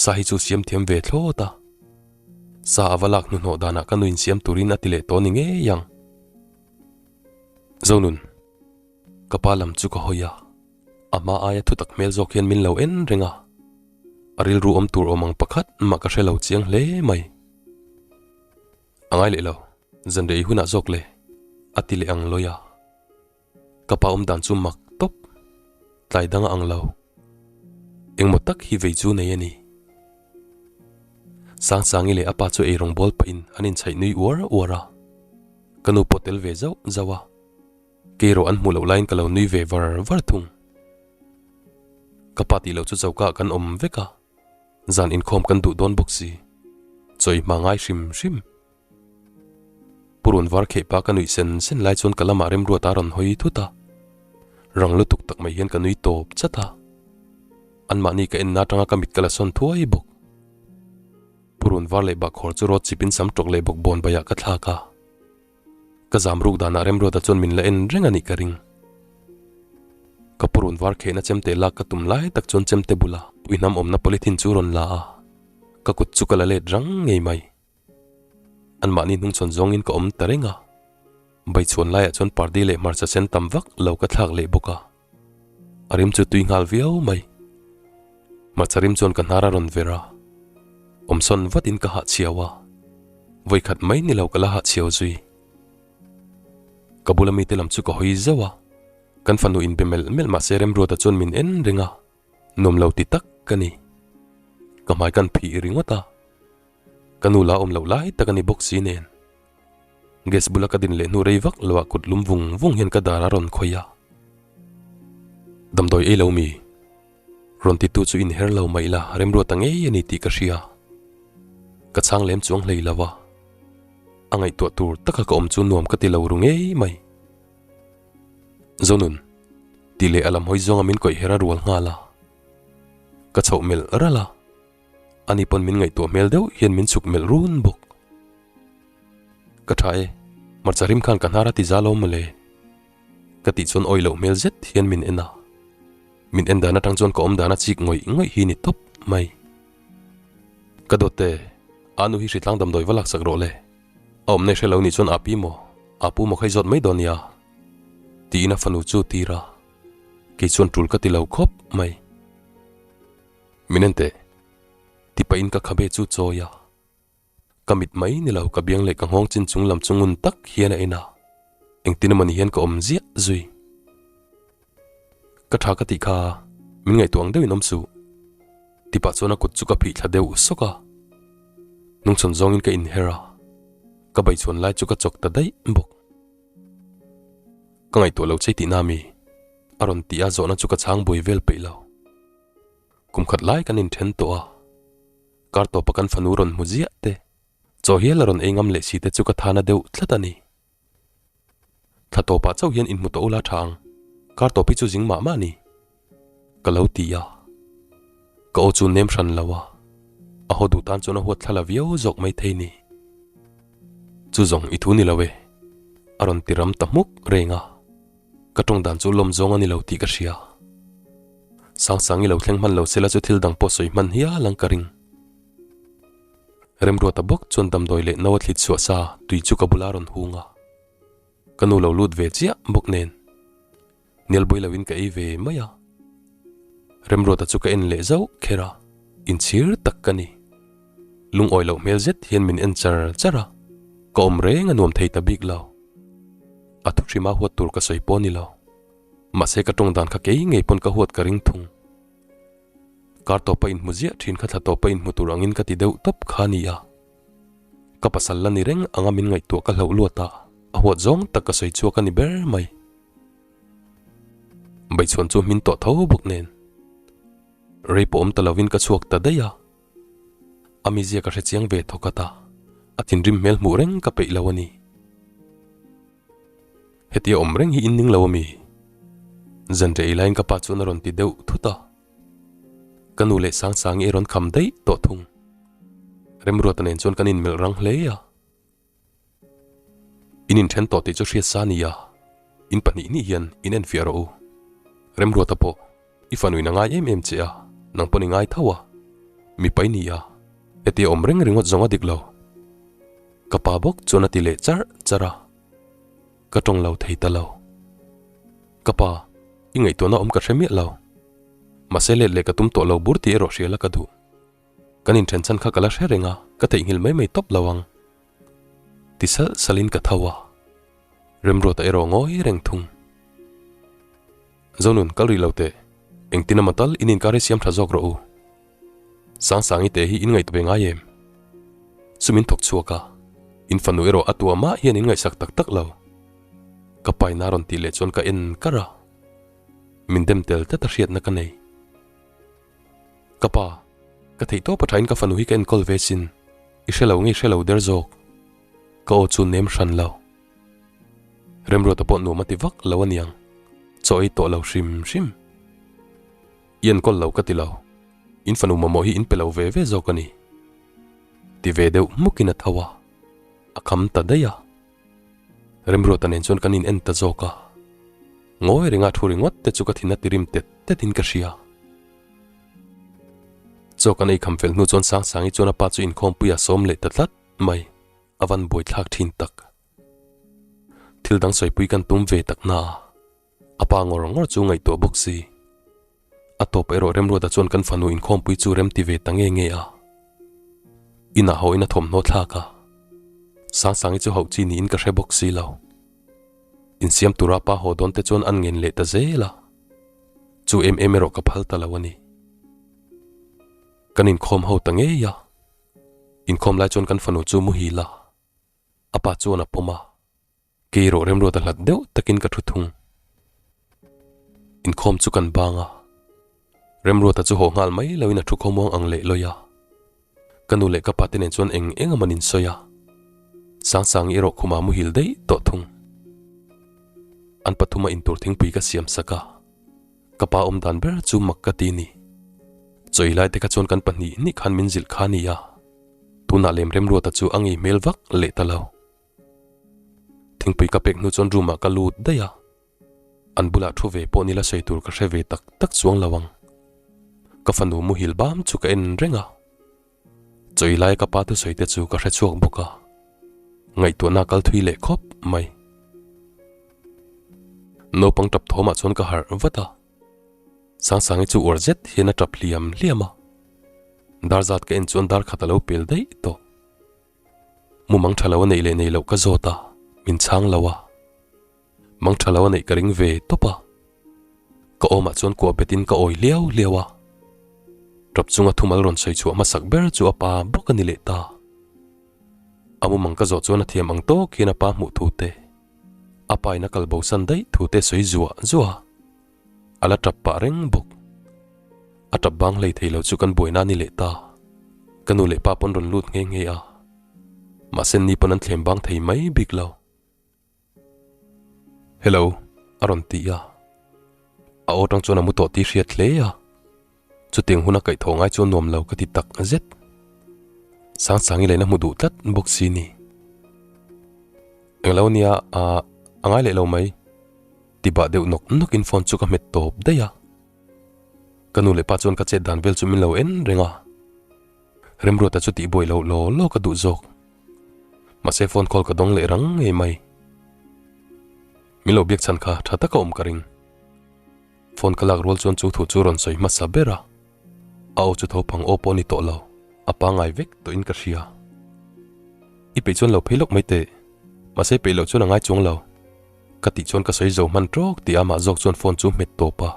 Sa hi chu siam thiam ve thlawt a. Sa a va lak hnuhnawh danah ka nuin siam turin a ti leh tawh ni ngei ang. Zonun, ka pa lam chu ka hawi a, a hma aia thutak hmel zawk hian min lo en reng a. A rilru awm tur awm ang pakhat mah ka hre lo chiang hle mai. A ngai leh lo, zan rei hunah zawk le, a ti leh ang lawi a. Ka pa awm dan chu mak tawp, tlai dang a ang lo. Engmaw tak hi vei chu nei a ni. Sangsangi leh a pa chu eirawng bawl pahin an inchhaih nui uar uar a. Ka nu pawh tel ve zauh zauh a. Kei erawh an hmuh loh laiin ka lo nui ve var var thung. Ka pa tih loh chu choka ah kan awm vek a, zan inkhawm kan duh dawn bawk si. Chawi hma ngai hrim hrim. Purun var kheh pa ka nuih sen sen lai chuan ka lamah remruat a rawn hawi thut a. Rang lutuk tak mai hian ka nui tawp chat a. Anmahni ka enna atanga ka mit ka la sawn thuai bawk. Purun var leh bahkhawr chu rawt chipin sam tawk leh bawk bawn baiah ka thlak a. Ka zam ruk danah Remruata chuan min la en reng a nih ka ring. Ka purun var khehna chemte lak ka tum lai tak chuan chemte bula puihnam awmna polythene chu rawn la a, ka kut chu ka la let rang ngei mai. Anmahni hnungchhawn zawngin ka awm ta reng a, baichhuan laiah chuan pardi leh hmarcha sen tam vak lo ka thlak leh bawk a. A rim chu tui nghal viau mai. Hmarcha rim chuan ka hnar a rawn ver a, awmsawn vatin ka hahchhiau a, vawikhat mai ni lo ka la hahchhiau zui. Ka bula mite lam chu ka hawi zauh a, kan fanu inbe melh melh mahse Remruata chuan min en reng a, nuam lo ti tak ka ni. Ka hmai kan phih ringawt a, ka nu la awm loh lai tak a ni bawk si nen. Gas bula ka din leh hnu rei vak loah kut lum vung vung hian ka dar a rawn khawih a. Damdawi ei lo mi? Rawn titu chu inher lo mai la remruat ta ngei a ni tih ka hria. Ka chhang lem chuang hlei lo a. A ngaihtuah tur taka ka awm chu nuam ka ti lo ru ngei mai. Zonun, tih leh a lam hawi zawnga min kawih her a rual nghal a. Ka chhoh melh ralh a. Ani pawn min ngaihtuah hmel deuh hian min chhuk melh run bawk. Ka tha e, hmarcha rim khan ka hnar a ti za lo mawle. Ka tih chuan awi loh hmel zet hian min en a. Min en dan atang chuan ka awm dan a chik ngawih ngawih hi ni tawp mai. Ka dawt e, a nu hi hritlang damdawi va laksak rawh le. A awmna i hre lo nih chuan a pi maw, a pu maw kha i zawt mai dawn nia. Tiin a fanu chu tir a. Kei chuan tul ka ti lo khawp mai. Min en teh. Ti pahin ka khabe chu chawi a. Ka mit mai ni lo ka biang leh ka nghawng chin chung lam chu ngun tak hian a en a. Engtin emaw ni hian ka awm ziah zui. Ka tha ka tih kha min ngaihtuah ang deuhin awm suh. Ti pah chuan a kut chu ka phih thla deuh sawk a. Hnungchhawn zawngin ka inher a. Ka baichhuan lai chu ka chawk ta daih bawk. Ka ngaihtuah lo chei tihna mi? A rawn ti a zawhna chu ka chhang buai vel peih lo. Kum khat lai kan inthen tawh a, kar tawpa kan fanu rawn hmu ziah te, chaw hial a rawn ei ngam leh si te chu ka thana deuh tlat a ni. Thla tawpah chauh hian inhmu tawh ula tha ang, kar tawp hi chu zing mah mah a ni, ka lo ti a. Ka aw chu nem hran lo a, a haw duh tan chuan a huat thla la viau zawk mai thei ni. Chu zawng i thu ni lo e, a rawn ti ram ta hmuk reng a. Ka tawng dan chu lawm zawng a ni lo tih ka hria. Sangsangi lo thleng hman lo sela chu thil dang pawh sawi hman hial ang ka ring. Remruata bawk chuan damdawi leh no a thlit chhuah sa tui chu ka bula rawn hung a. Ka nu lo lut ve chiah bawk nen. Nialbawi loin ka ei ve mai a. Remruata chu ka en leh zauh kher a, inchhir tak ka ni. Lungawi loh hmel zet hian min en char char a, ka awm reng a nuam thei ta bik lo. A thu hrima huat tur ka sawi pawh a ni lo. Mahse ka tawng dan kha kei ngei pawn ka huat ka ring thung. Kar tawpa inhmu ziah thin kha thla tawpa inhmu tur angin ka ti deuh tawp kha a ni a. Ka pasal la ni reng anga min ngaihtuah ka hlauh luat a, a huat zawng tak ka sawi chhuak a ni ber mai. Baichhuan chu hmin tawh tho bawk nen. Rei pawh awm ta lovin ka chhuak ta daih a. A mizia ka hre chiang ve thawkhat a, a thinrim hmel hmuh reng ka peih lo a ni. Hetia awm reng hi in ning lo a mi? Zanriah ei laiin ka pa chuan a rawn ti deuh thut a. Ka nu leh Sangsangi a rawn kham daih tawh thung. Remruata nen chuan kan inmelh rang hle a. In inthen tawh tih chu hriat sa nia, in pahnih hnih hian in enfiah rawh u. Remruata pawh i fanuin a ngai em em che a, nang pawn i ngai tho a. Mipa i ni a, hetia awm reng ringawt zawng a dik lo. Ka pa bawk chuan a ti leh charh charh a, ka tawng lo thei ta lo. Ka pa, i ngaihtuahna awm ka hre miah lo. Mahse let leh ka tum tawh lo bur tih erawh hria la ka duh. Kan inthen chhan kha ka la hre reng a, ka theihnghilh mai mai tawp lo ang. Ti salh salhin ka tho a, Remruata erawh ngawi reng thung. Zonun, kal rih lo teh, engtin emaw tal in inkar hi siam tha zawk rawh u. Sangsangi te hi in ngaihtuah ve ngai em? Chu min thawk chhuak a, in fanu erawh a tua mah hian in ngaihsak tak tak lo. Ka paina rawn tih leh chuan ka en kar a, min dem tel tlat a hriatna ka nei. Ka pa, ka theih tawp a thain ka fanu hi ka enkawl ve sin, i hre lo nge i hre lo der zawk? Ka aw chu nem hran lo. Remruata pawh nuam a ti vak lo aniang, chaw ei tawh lo hrim hrim. I enkawl lo ka ti lo, in fanu mamawh hi in pe lo ve ve zawk a ni. Ti ve deuh hmukin a tho a, a kham ta daih a. Remruata nen chuan kan in en ta zawk a, ngawi renga thu ringawt te chu ka thin a ti rim tet tet in ka hria. Chaw kan ei kham fel hnu chuan Sangsangi chuan a pa chu inkhawmpui a sawm leh ta tlat mai, a van buaithlak thin tak. Thil dang sawipui kan tum ve tak na a, a pa ngawr ngawr chu ngaihtuah bawk si. A tawp erawh Remruata chuan kan fanu inkhawmpui chu rem ti ve ta nge nge a. Inah hawiin a thawmhnaw thlak a. Sangsangi chu hauh chi niin ka hre bawk si lo. Insiam tura pa haw dawn te chuan an ngen leh ta zel a. Chu em em erawh ka phal ta lo a ni. Kan inkhawm ho ta ngei a. Inkhawm lai chuan kan fanu chu muhil a. A pa chuan a pawm a. Kei erawh Remruata hlat deuh takin ka thu thung. Inkhawm chu kan bang a, Remruata chu haw nghal mai loin a thu khawmuang ang leh lawi a. Ka nu leh ka pa te nen chuan eng eng a man insawi a, Sangsangi erawh khumah muhil daih tawh thung. An pathuma intur thingpui ka siam sak a, ka pa awm dan ber chu mak ka ti ni. Chawi lai te kha chuan kan pahnih hnih khan min zilh kha a ni a, tunah lem Remruata chu a ngei hmel vak leh ta lo. Thingpui ka pek hnu chuan room ah ka lut daih a, an bulah thu ve pawh nila sawi tur ka hre ve tak tak chuang lo ang. Ka fanu muhil bam chu ka en reng a, chawi laia ka pa thusawi te chu ka hre chhuak bawk a, ngaihtuahna a kal thui leh khawp mai. Naupang tap thawmah chuan ka harh vat a, Sangsangi chu uar zet hian a tap hliam hliam a, dar zat ka en chuan dar khat a lo pel daih tawh. Mumang tha lo a neih leh nei loh ka zawt a, min chhang lo a. Mang tha lo a neih ka ring ve tawp a. Ka awmah chuan kuah betin ka awi hliau hliau a. Tap chunga thumal rawn sawi chhuah hmasak ber chu a pa bawk a ni leh ta. A mumang ka zawh chuan a thiam ang tawk hian a pa hmuh thu te, a pa in a kal bosan daih thu te sawi zuah zuah a. A la tap pah reng bawk. A tap bang hlei thei lo chu kan buaina a ni leh ta. Ka nu leh pa pawn rawn lut nghe nghe a. Mahse ni pawn an thlem bang thei mai bik lo. Hello, a rawn ti a. A aw tang chuan a mu tawh tih hriat hle a. Chutiang huna kaihthawh ngai chu a nuam lo ka ti tak zet. Sangsangi lain a hmu duh tlat bawk si ni. Englo nia, a ngai leh lo mai. Ti bah deuh nawk nawk in phone chu ka hmet tawp daih a. Ka nu leh pa chuan ka chet dan vel chu min lo en reng a. Remruata chu tih buai loh law law ka duh zawk. Mahse phone call ka dawng leh rang ngei mai. Min lo biak chhan kha tha taka awm ka ring. Phone ka lak rual chuan chu thu chu rawn sawi hmasa ber a. A aw chu tho phang aw pawh a ni tawh lo, a pangngai vek tawhin ka hria. I peih chuan lo phei lawk mai teh, mahse peih loh chuan a ngai chuang lo. Ka tih chuan ka sawi zo hman tawk tih amah zawk chuan phone chu hmet tawp a.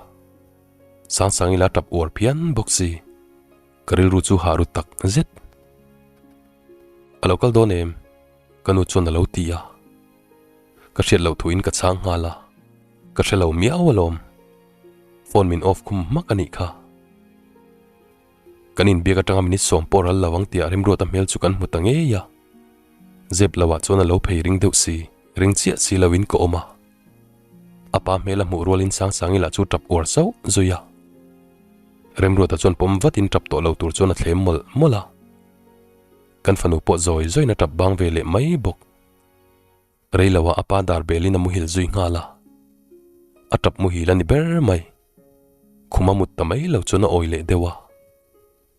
Sangsangi la tap uar phian bawk si. Ka rilru chu hah ru tak zet. A lo kal dawn em? Ka nu chuan a lo ti a. Ka hriat loh thuin ka chhang nghal a. Ka hre lo miau alawm. Phone min off khum hmak a nih kha. Kan inbiak atanga minute sawm pawh ral lo ang tih ah Remruata hmel chu kan hmu ta ngei a. Zep lo ah chuan a lo phei ring deuh si, ring chiah si lo in ka awm a. A pa hmel a hmuh rual in Sangsangi lah chu tap uar sauh zui a. Remruata chuan pawm vat in tap tawh lo tur chuan a thlem mawlh mawlh a. Kan fanu pawh zawi zawiin a tap bang ve leh mai bawk. Rei lo ah a pa dar bel in a muhil zui nghal a. A tap muhil a ni ber mai. Khum a mut ta mai lo chuan a awi leh deuh a.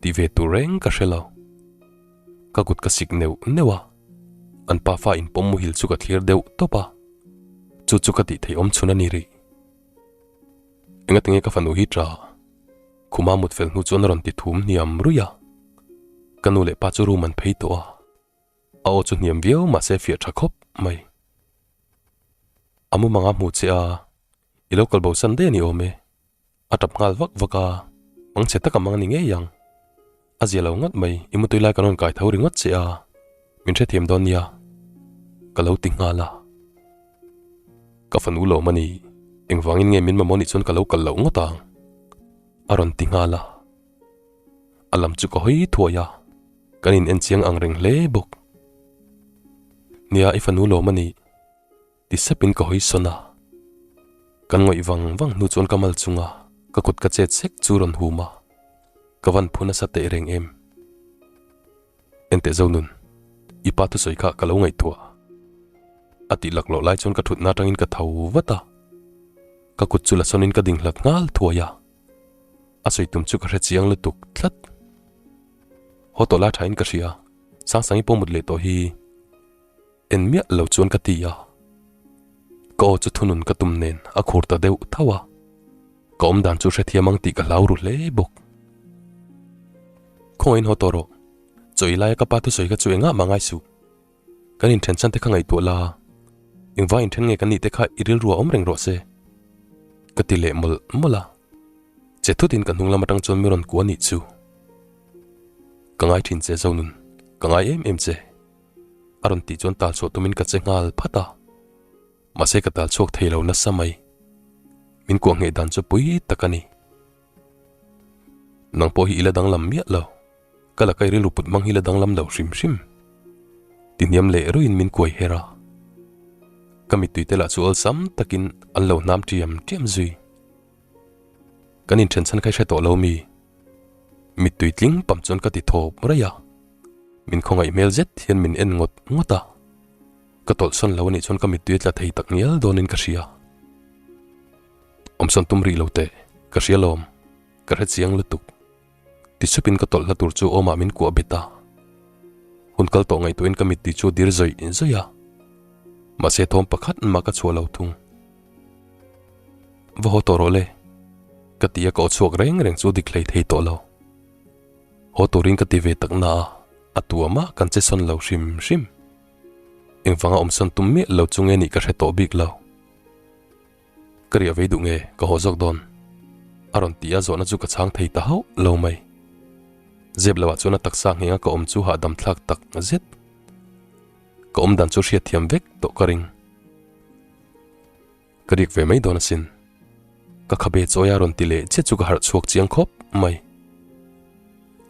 Tih ve tur reng ka hre lo. Ka kut ka sik neuh neuh a. An pa fa inpawm muhil chu ka thlir deuh tawp a. Chu chu ka tih theih awm chhun a ni rih. Engatinge ka fanu hi ṭa? Khuma mut fel hnu chuan a rawn ti thum hniam ruih a. Ka nu leh pa chu room an phei tawh a. A aw chu hniam viau mahse fiah tha khawp mai. A mumanga hmu che a, i lo kal bo san daih a ni awm e. A tap nghal vak vak a, mangchhe taka mang a ni ngei ang. A zia lo ngawt mai, i mutui lai kan rawn kai tho ringawt che a, min hrethiam dawn nia, ka lo ti nghal a. Ka fanu lawm a ni, engvangin nge min mamawh nih chuan ka lo kal loh ngawt ang? A rawn ti nghal a. A lam chu ka hawi thuai a, kan in en chiang ang reng hle bawk. Nia, i fanu lawm a ni, ti sepin ka hawi sawn a. Kan ngawih vang vang hnu chuan ka mal chunga ka kut ka chet sek chu rawn hum a, ka van phu nasa teh reng em. Enteh Zonun, i pa thusawi kha ka lo ngaihtuah. A tih laklawh lai chuan ka thutna atangin ka tho vat a, ka kut chu la sawnin ka ding hlat nghal thuai a. A sawi tum chu ka hre chiang lutuk tlat. Haw tawh lai thain ka hria, Sangsangi pawh mut leh tawh hi en miah lo chuan ka ti a. Ka aw chu thunun ka tum nen a khur ta deuh tho a, ka awm dan chu hrethiam ang tih ka hlau ru hle bawk. Khawngaih in haw tawh rawh, chaw ei laia ka pa thusawi kha chu engah mah ngai suh. Kan inthen chhan te kha ngaihtuah la, engvai inthen nge kan nih te kha i rilru a awm reng rawh se. Ka ti leh mawlh mawlh a, che thutin ka hnung lam atang chuan mi rawn kuah nih chu. Ka ngai thin che Zonun, ka ngai em em che. A rawn tih chuan tal chhuah tumin ka che nghal phat a, mahse ka tal chhuak thei lo nasa mai. Min kuah ngheh dan chu pui tak a ni. Nang pawh hi i la danglam miah lo. Ka la kai rilru put hmang hi la danglam lo hrim hrim. Ti hniam leh ruiin min kuai her a. Ka mittui te lah chu awlsam takin an lo hnam ṭiam ṭiam zui. Kan inthen chhan kha i hre tawh lo mi? Mittui tling pam chuan ka ti thawp raih a. Min khawngaih hmel zet hian min en ngawt ngawt a. Ka tawlhsawn lo anih chuan ka mittui a tla thei tak ngial dawnin ka hria. Awmsawn tum rih lo teh, ka hria lawm, ka hre chiang lutuk. Ti supin ka tawlhna tur chu awmah min kuah bet a. Hun kal tawh ngaihtuahin ka mittui chu dir zawih zawih a. Mahse thawm pakhat mah ka chhuah lo thung. Va haw tawh rawh le, ka ti a ka aw chhuak reng reng chu dik hlei thei tawh lo. Haw turin ka ti ve tak na a, a tu amah kan che sawn lo hrim hrim. Engvanga awmsawn tum miah lo chu nge nih ka hre tawh bik lo. Ka riah vei duh nge ka haw zawk dawn? A rawn ti a, zawhna chu ka chhang thei ta hauh lo mai. Zep loah chuan a taksa nghenga ka awm chu hahdam thlak tak zet. Ka awm dan chu hriatthiam vek tawh ka ring. Ka riak ve mai dawn asin. Ka khabe chawi a rawn ti leh chiah chu ka harh chhuak chiang khawp mai.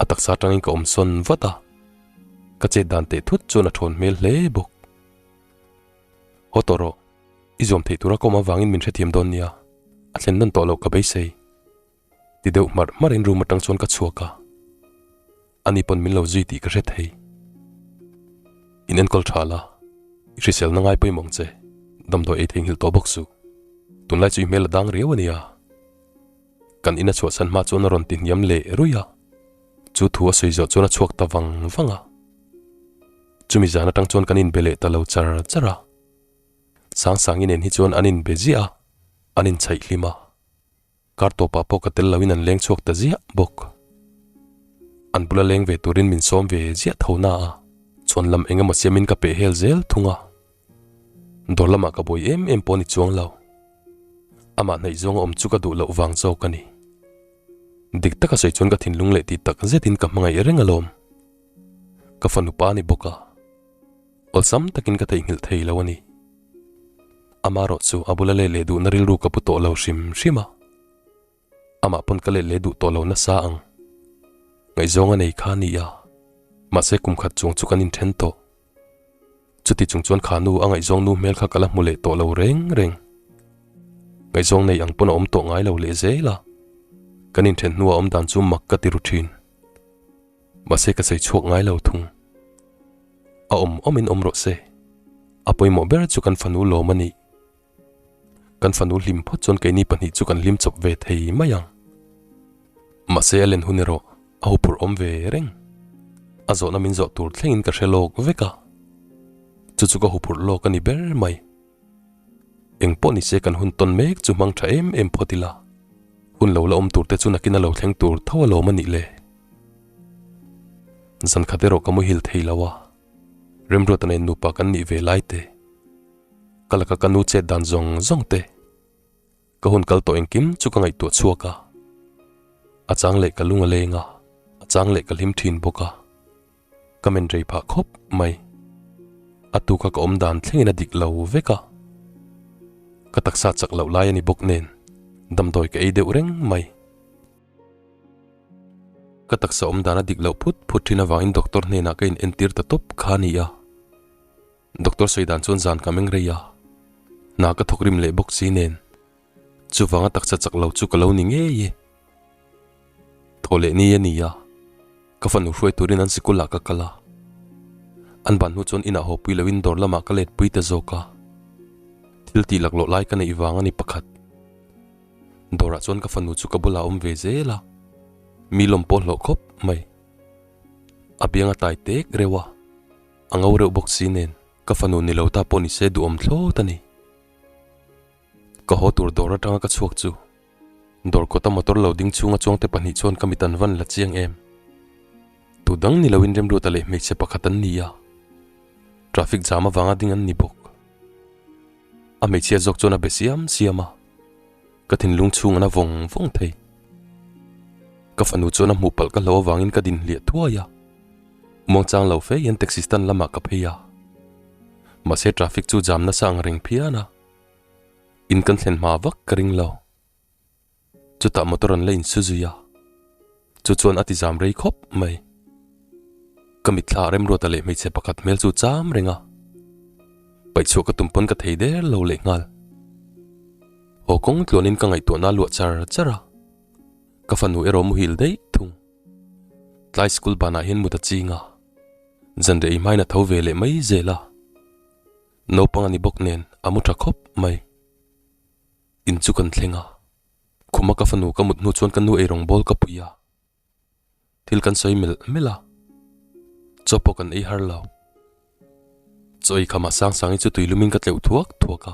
A taksa atangin ka awm sawn vat a, ka chet dan teh thut chuan a thawn hmel hle bawk. Haw tawh rawh. I zuam theih tura ka awm avangin min hrethiam dawn nia, a thlen nawn tawh loh ka beisei. Ti deuh hmarh hmarhin room atang chuan ka chhuak a, ani pawn min lo zui tih ka hre thei. In enkawl tha la, i hriselna ngai pawimawh ang che, damdawi ei theihnghilh tawh bawk suh. Tunlai chu i hmel a dang riau a nia. Kan in a chhuahsan hma chuan a rawn ti hniam leh ruih a, chu thu a sawi zawh chuan a chhuak ta vang vang a. Chumi zan atang chuan kan inbe leh ta lo char char a. Sangsangi nen hi chuan an inbe ziah a, an inchhaih hlim a. Kar tawpah pawh ka tel loin an leng chhuak ta ziah bawk. An bula leng ve turin min sawm ve ziah tho na a, chhuan lam eng emaw siamin ka peh hel zel thung a. Dawr lamah ka buai em em pawh ni chuang lo. Amah hnaih zawnga awm chu ka duh loh vang zawk a ni. Dik taka sawi chuan ka thinlung leh tih tak zetin ka hmangaih reng alawm. Ka fanu pa a ni bawk a. Awlsam takin ka theihnghilh thei lo a ni. Amarawh chu a bula let leh duhna rilru ka pu tawh lo hrim hrim a. Amah pawn ka let leh duh tawh lo nasa ang. Ngaihzawng a nei kha a ni a, mahse kum khat chuang chu kan inthen tawh. Chuti chung chuan kha nu a ngaihzawng nu hmel kha ka la hmu leh tawh lo reng reng. Ngaihzawng nei ang pawn a awm tawh ngai lo leh zel a, kan inthen hnua awm dan chu mak ka ti ru thin. Mahse ka sawi chhuak ngai lo thung. A awm awmin awm rawh se. A pawimawh ber chu kan fanu lawm a nih. Kan fanu hlim phawt chuan keini pahnih chu kan hlim chawp ve thei mai ang. Mahse a len hun erawh a huphurh awm ve reng. A zawhna min zawh tur thlengin ka hre lawk vek a. Chu chu ka huphurh lawk a ni ber mai. Eng pawh nise kan hun tawn mek chu hmang tha em em phawt ila. Hun lo la awm tur te chu nakin a lo thleng tur tho alawm a nih le. Zan khat erawh ka muhil thei lo a. Remruata nen nupa kan nih ve lai te. Ka laka ka nu chet dan zawng zawng te. Ka hun kal tawh engkim chu ka ngaihtuah chhuak a. A chang leh ka lung a leng a, a chang leh ka hlim thin bawk a. Ka men rei phah khawp mai. A tuka ka awm dan thlengin a dik lo vek a. Ka taksa chak loh lai a ni bawk nen damdawi ka ei deuh reng mai. Ka taksa awm dan a dik loh phut phut thin avangin doctor hnenah ka inentir ta tawp kha a ni a. Doctor sawi dan chuan zan ka meng rei a, hna ka thawk rim leh bawk si nen chuvanga taksa chak lo chu ka lo ni ngei e. Thaw leh ni a ni a, ka fanu hruai turin an sikul ah ka kal a, an ban hnu chuan inah haw pui loin dawr lamah ka let pui ta zawk a, thil tih laklawh lai ka neih vang a ni pakhat. Dawrah chuan ka fanu chu ka bulah a awm ve zel a, mi lawm pawh hlawh khawp mai. A biang a tai tek reuh a. A ngo reuh bawk si nen ka fanu ni lo ta pawh ni se duhawm thlawt a ni. Ka haw tur dawr atanga ka chhuak chu dawr kawta motor lo ding chhunga chuangte pahnih chuan ka mit an van la chiang em. Tu dang ni loin Remruata leh hmeichhe pakhat an ni a, traffic jam avanga ding an ni bawk. A hmeichhia zawk chuan a be siam siam a. Ka thinlung chhung an a vawng vawng thei. Ka fanu chuan a hmuh palh ka hlo avangin ka din hliah thuai a. Muangchang lo fe hian taxi stand lamah ka phei a. Mahse traffic chu jam nasa ang reng phian a. In kan thlen hma vak ka ring lo. Chutah motor an la insu zui a. Chu chuan a ti zam rei khawp mai. Ka mitthla Remruata leh hmeichhe pakhat hmel chu cham reng a. Paihchhuah ka tum pawn ka thei der lo leh nghal. Haw kawng tluanin ka ngaihtuahna a luah char char a. Ka fanu erawh muhil daih thung. Tlai school banah hian mut a ching a. Zanriah ei hmain a tho ve leh mai zel a. Naupang a ni bawk nen a mu tha khawp mai. In chu kan thleng a. Khuma ka fanu ka mut hnu chuan ka nu eirawng bawl ka pui a, thil kan sawi melh melh a, chaw pawh kan ei har lo. Chaw ei khamah Sangsangi chu tui lumin ka tleuh thuak thuak a,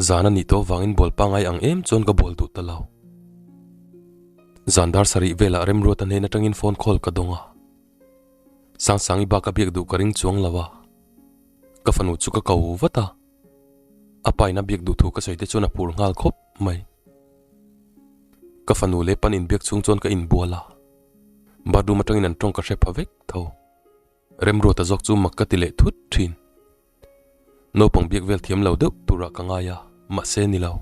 zan a nih tawh avangin bawl pangngai ang em chuan ka bawl duh ta lo. Zan dar sarih velah Remruata hnen atangin phone call ka dawng a, Sangsangi bak a biak duh ka ring chuang lo a, ka fanu chu ka ko vat a. A paina biak duh thu ka sawi te chuan a phur nghal khawp mai. Ka fanu leh pan inbiak chhung chuan ka inbual a, bathroom atangin an tawng ka hre pha vek tho. Remruata zawk chu mak ka ti leh thut thin. Naupang biak vel thiam lo deuh turah ka ngai a, mahse ni lo.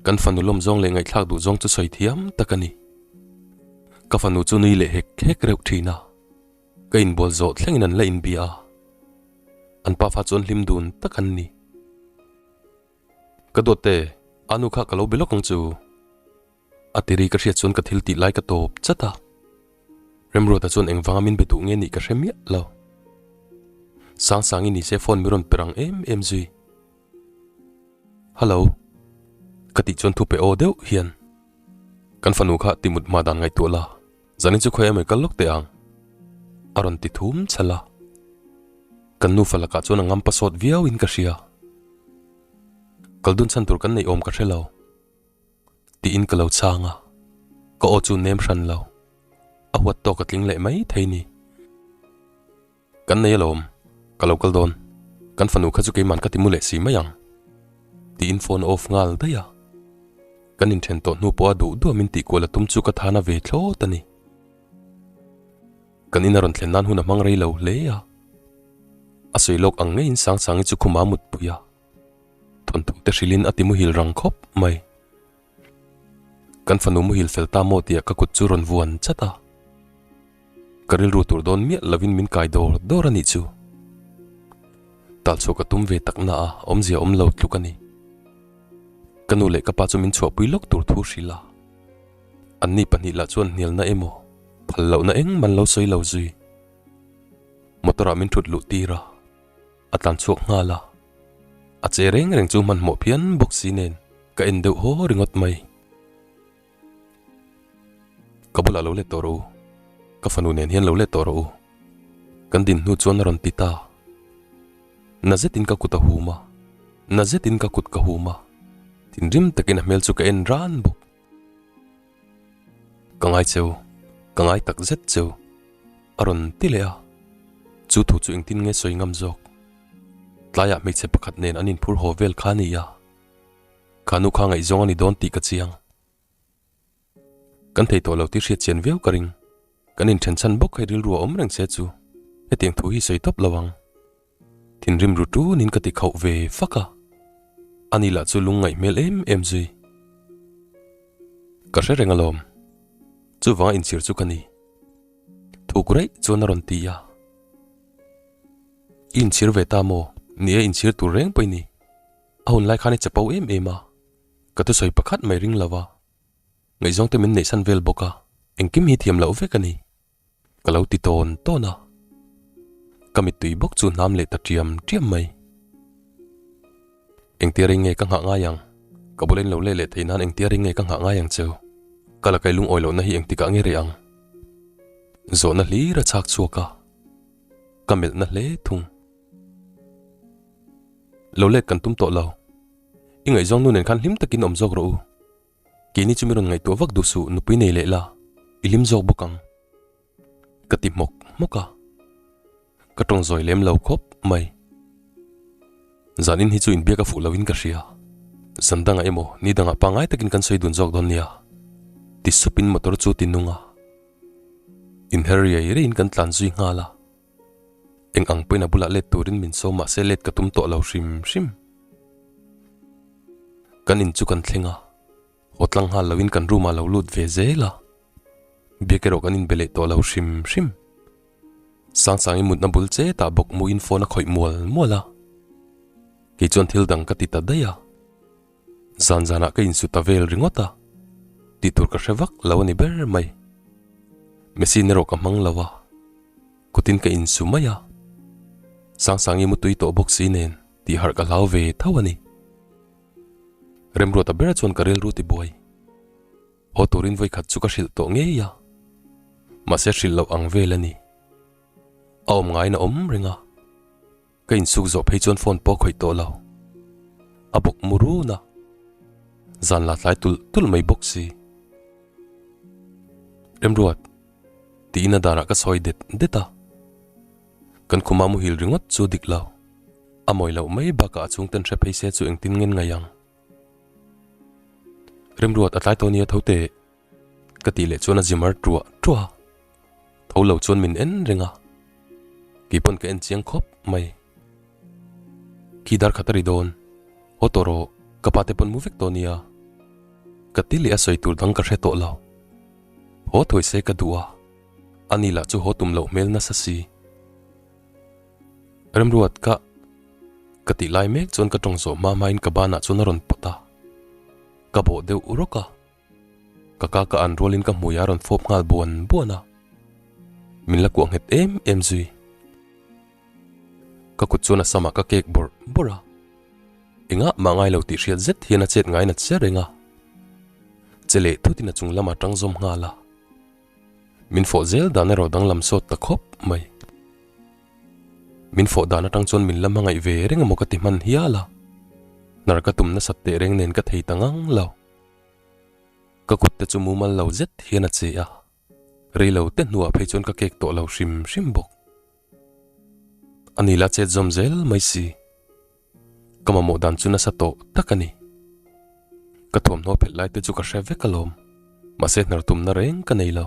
Kan fanu lawm zawng leh ngaihthlak duh zawng chu sawi thiam tak a ni. Ka fanu chu nui leh hek hek reuh thin a. Ka inbual zawh thlengin an la inbia a, an pafa chuan hlim dun tak an ni. Ka dawt te, a nu kha ka lo be lawk ang chu. A ti ri ka hriat chuan ka thil tih lai ka tawp chat a. Remruata chuan engvanga min be duh nge nih ka hre miah lo. Sangsangi ni se phone mi rawn pe rang em em zui. Hello. Ka tih chuan thupe aw deuh hian kan fanu kha timut hma dan ngaihtuah la. Zanin chu khawi emai kal lawk teh ang? A rawn ti thum chhal a. Kan nufa lakah chuan a ngam pasawt viau in ka hria. Kal dun chhan tur kan neih awm ka hre lo. Tiin ka lo chhang a. Ka aw chu nem hran lo. A huat tawk a tling leh mai thei ni. Kan nei alawm, ka lo kal dawn. Kan fanu kha chu keiman ka ti mu leh si mai ang. Tiin phone a off nghal daih a. Kan inthen tawh hnu pawha duh duh a min tih kual a tum chu ka than a ve thlawt a ni. Kan in a rawn thlen nan hun a hmang rei lo hle a. A sawi lawk ang ngeiin Sangsangi chu khuma mutpui a. Thawnthu te hrilhin a ti muhil rang khawp mai. Kan fanu muhil fel ta maw tia ka kut chu rawn vuan chat a. Ka rilru tur dawn miah lovin min kai dawr dawr a nih chu. Tal chhuah ka tum ve tak na a, awmzia awm lo tluk a ni. Ka nu leh ka pa chu min chhuahpui lawk tur thu hrilh a. Anni pahnih lah chuan hnialna emaw, phal lohna engmah an lo sawi lo zui. Motor ah min thut luh tir a, a tlan chhuak nghal a. A che reng reng chu hmanhmawh phian bawk si nen ka en deuh haw ringawt mai. Ka bulah lo let tawh rawh u, ka fanu nen hian lo let tawh rawh u. Kan din hnu chuan a rawn ti ta. Na zetin ka kut a hum a, na zetin ka kut ka hum a, thinrim takin a hmel chu ka en ran bawk. Ka ngai cheu, ka ngai tak zet cheu, a rawn ti leh a. Chu thu chu engtin nge sawi ngam zawk? Tlaiah hmeichhe pakhat nen an inphur haw vel kha a ni a. Kha nu kha ngaihzawng a ni dawn tih ka chiang. Kan thei tawh lo tih hriat chian viau ka ring. Kan inthen chhan bawk hei rilru a awm reng che chu hetiang thu hi sawi tawp lo ang. Thinrim ru tunin ka ti khauh ve fak a. Ani lah chu lung ngaih hmel em em zui. Ka hre reng alawm. Chuvanga inchhir chu ka ni. Thuk raih chuan a rawn ti a. I inchhir ve ta maw? Ni e inchhir tur reng pawh i ni. A hun lai khan i chapo em em a, ka thusawi pakhat mai ring lo a, ngaihzawng te min neihsan vel bawk a, engkim hi thiam loh vek a ni. Ka lo ti tawn tawn a, ka mittui bawk chu hnam leh ta ṭiam ṭiam mai. Engtia rei nge ka nghah ngai ang? Ka bula in lo leh leh theih nan engtia rei nge ka nghah ngai ang cheu? Ka la kai lungawi lohna hi engtikah nge reh ang? Zawhna hlir a chhak chhuak a, ka melhna hle thung. Lo let kan tum tawh lo. I ngaihzawng nu nen khan hlim takin awm zawk rawh u. Keini chu mi rawn ngaihtuah vak duh suh nupui nei leh la, i hlim zawk bawk ang. Ka ti hmawk hmawk a. Ka tawng zawi lem lo khawp mai. Zanin hi chu inbiak a fuh loin ka hria. Zan dangah emaw ni dangah pangngai takin kan sawi dun zawk dawn nia. Ti supin motor chu ti nung a. Inher riai riaiin kan tlan zui nghal a. Eng ang pawhin a bulah let turin min sawm mahse let ka tum tawh lo hrim hrim. Kan in chu kan thleng a, haw tlang nghal loin kan room ah lo lut ve zel a. Biak erawh kan inbe leh tawh lo hrim hrim. Sangsangi mutna bul chetah bawk muin phone a khawih mual mual a. Kei chuan thil dang ka ti ta daih a. Zan zanah ka insu ta vel ringawt a, tih tur ka hre vak lo a ni ber mai. Machine erawh ka hmang lo a. Kutin ka insu mai a, Sangsangi mutui tawh bawk si nen tih harh ka hlau ve tho a ni. Remruata ber chuan ka rilru ti buai. Haw turin vawikhat chu ka hrilh tawh ngei a, mahse hrilh loh ang vel a ni. A awm ngaiin a awm reng a, ka insuk zawh phei chuan phone pawh a khawih tawh lo. A bawk mu run a, zan la tlai tulh tulh mai bawk si. Remruat. Tiin a danah ka sawi det det a, kan khuma muhil ringawt chu dik lo. A mawi loh mai bakah a chhungten hre phei se chu engtin ngen ngai ang. Remruat a tlai tawh nia tho teh ka tih leh chuan a zimar ṭuah ṭuah a, tho lo chuan min en reng a, kei pawn ka en chiang khawp mai. Khi dar khat a ri dawn, haw tawh rawh, ka pa te pawn mu vek tawh nia. Ka ti leh a sawi tur dang ka hre tawh lo. Haw thawi se ka duh a, ani lah chu haw tum loh hmel nasa si. Remruat ka ka tih lai mek chuan ka tawng zawh hma hmain ka banah chuan a rawn pawt a, ka bawh deuh rawk a, ka ka ka an rualin ka hmui a rawn fawp nghal buan buan a, min la kuah nghet em em zui. Ka kut chuan a samah ka kek bawrh bawrh a, engah mah ngai lo tih hriat zet hian a chet ngai nat che reng a. Che leh thutin a chung lamah tang zawm nghal a, min fawh zel dan erawh danglam sawt ta khawp mai. Min fawh dan atang chuan min la hmangaih ve reng emaw ka ti hman hial a, hnar ka tum nasat teh reng nen ka thei ta ngang lo. Ka kut te chu mumal lo zet hian a che a, rei lo te hnuah phei chuan ka kek tawh lo hrim hrim bawk. Ani la chet zawm zel mai si. Ka mamawh dan chu nasa tawh tak a ni. Ka thuamhnaw phelh lai te chu ka hre vek alawm, mahse hnar tumna reng ka nei lo.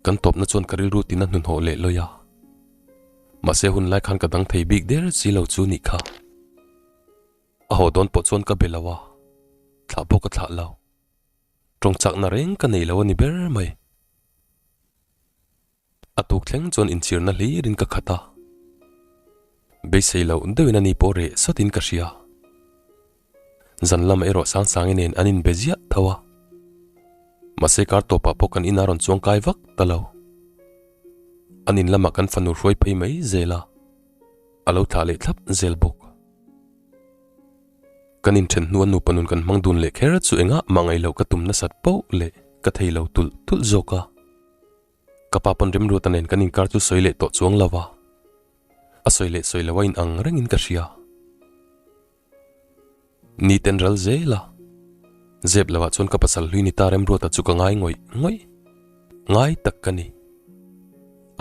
Kan tawpna chuan ka rilru tina hnuhnawh leh lawi a, mahse hun lai khan ka dang thei bik der si lo chu nih kha. A haw dawn pawh chuan ka be lo a, thlah pawh ka thlah lo. Tawng chakna reng ka nei lo a ni ber mai. A tuk thleng chuan inchhirna hlirin ka khat a. Beisei loh deuhin a ni pawh reh sawtin ka hria. Zan lamah erawh Sangsangi nen an inbe ziah tho a. Mahse kar tawpah pawh kan ina rawn chuang kai vak ta lo. An in lamah kan fanu hruai phei mai zel a, a lo thlah leh thlap zel bawk. Kan inthen hnua nupa nun kan hmang dun leh kher chu engah mah ngaih loh ka tum nasat poh leh ka thei lo tulh tulh zawk a. Ka pa pawn Remruata nen kan inkar chu sawi leh tawh chuang lo a, a sawi leh sawi lo a inang rengin ka hria. Ni ten ral zel a, zep lo ah chuan ka pasal hlui ni ta Remruata chu ka ngai ngawih ngawih, ngai tak ka ni.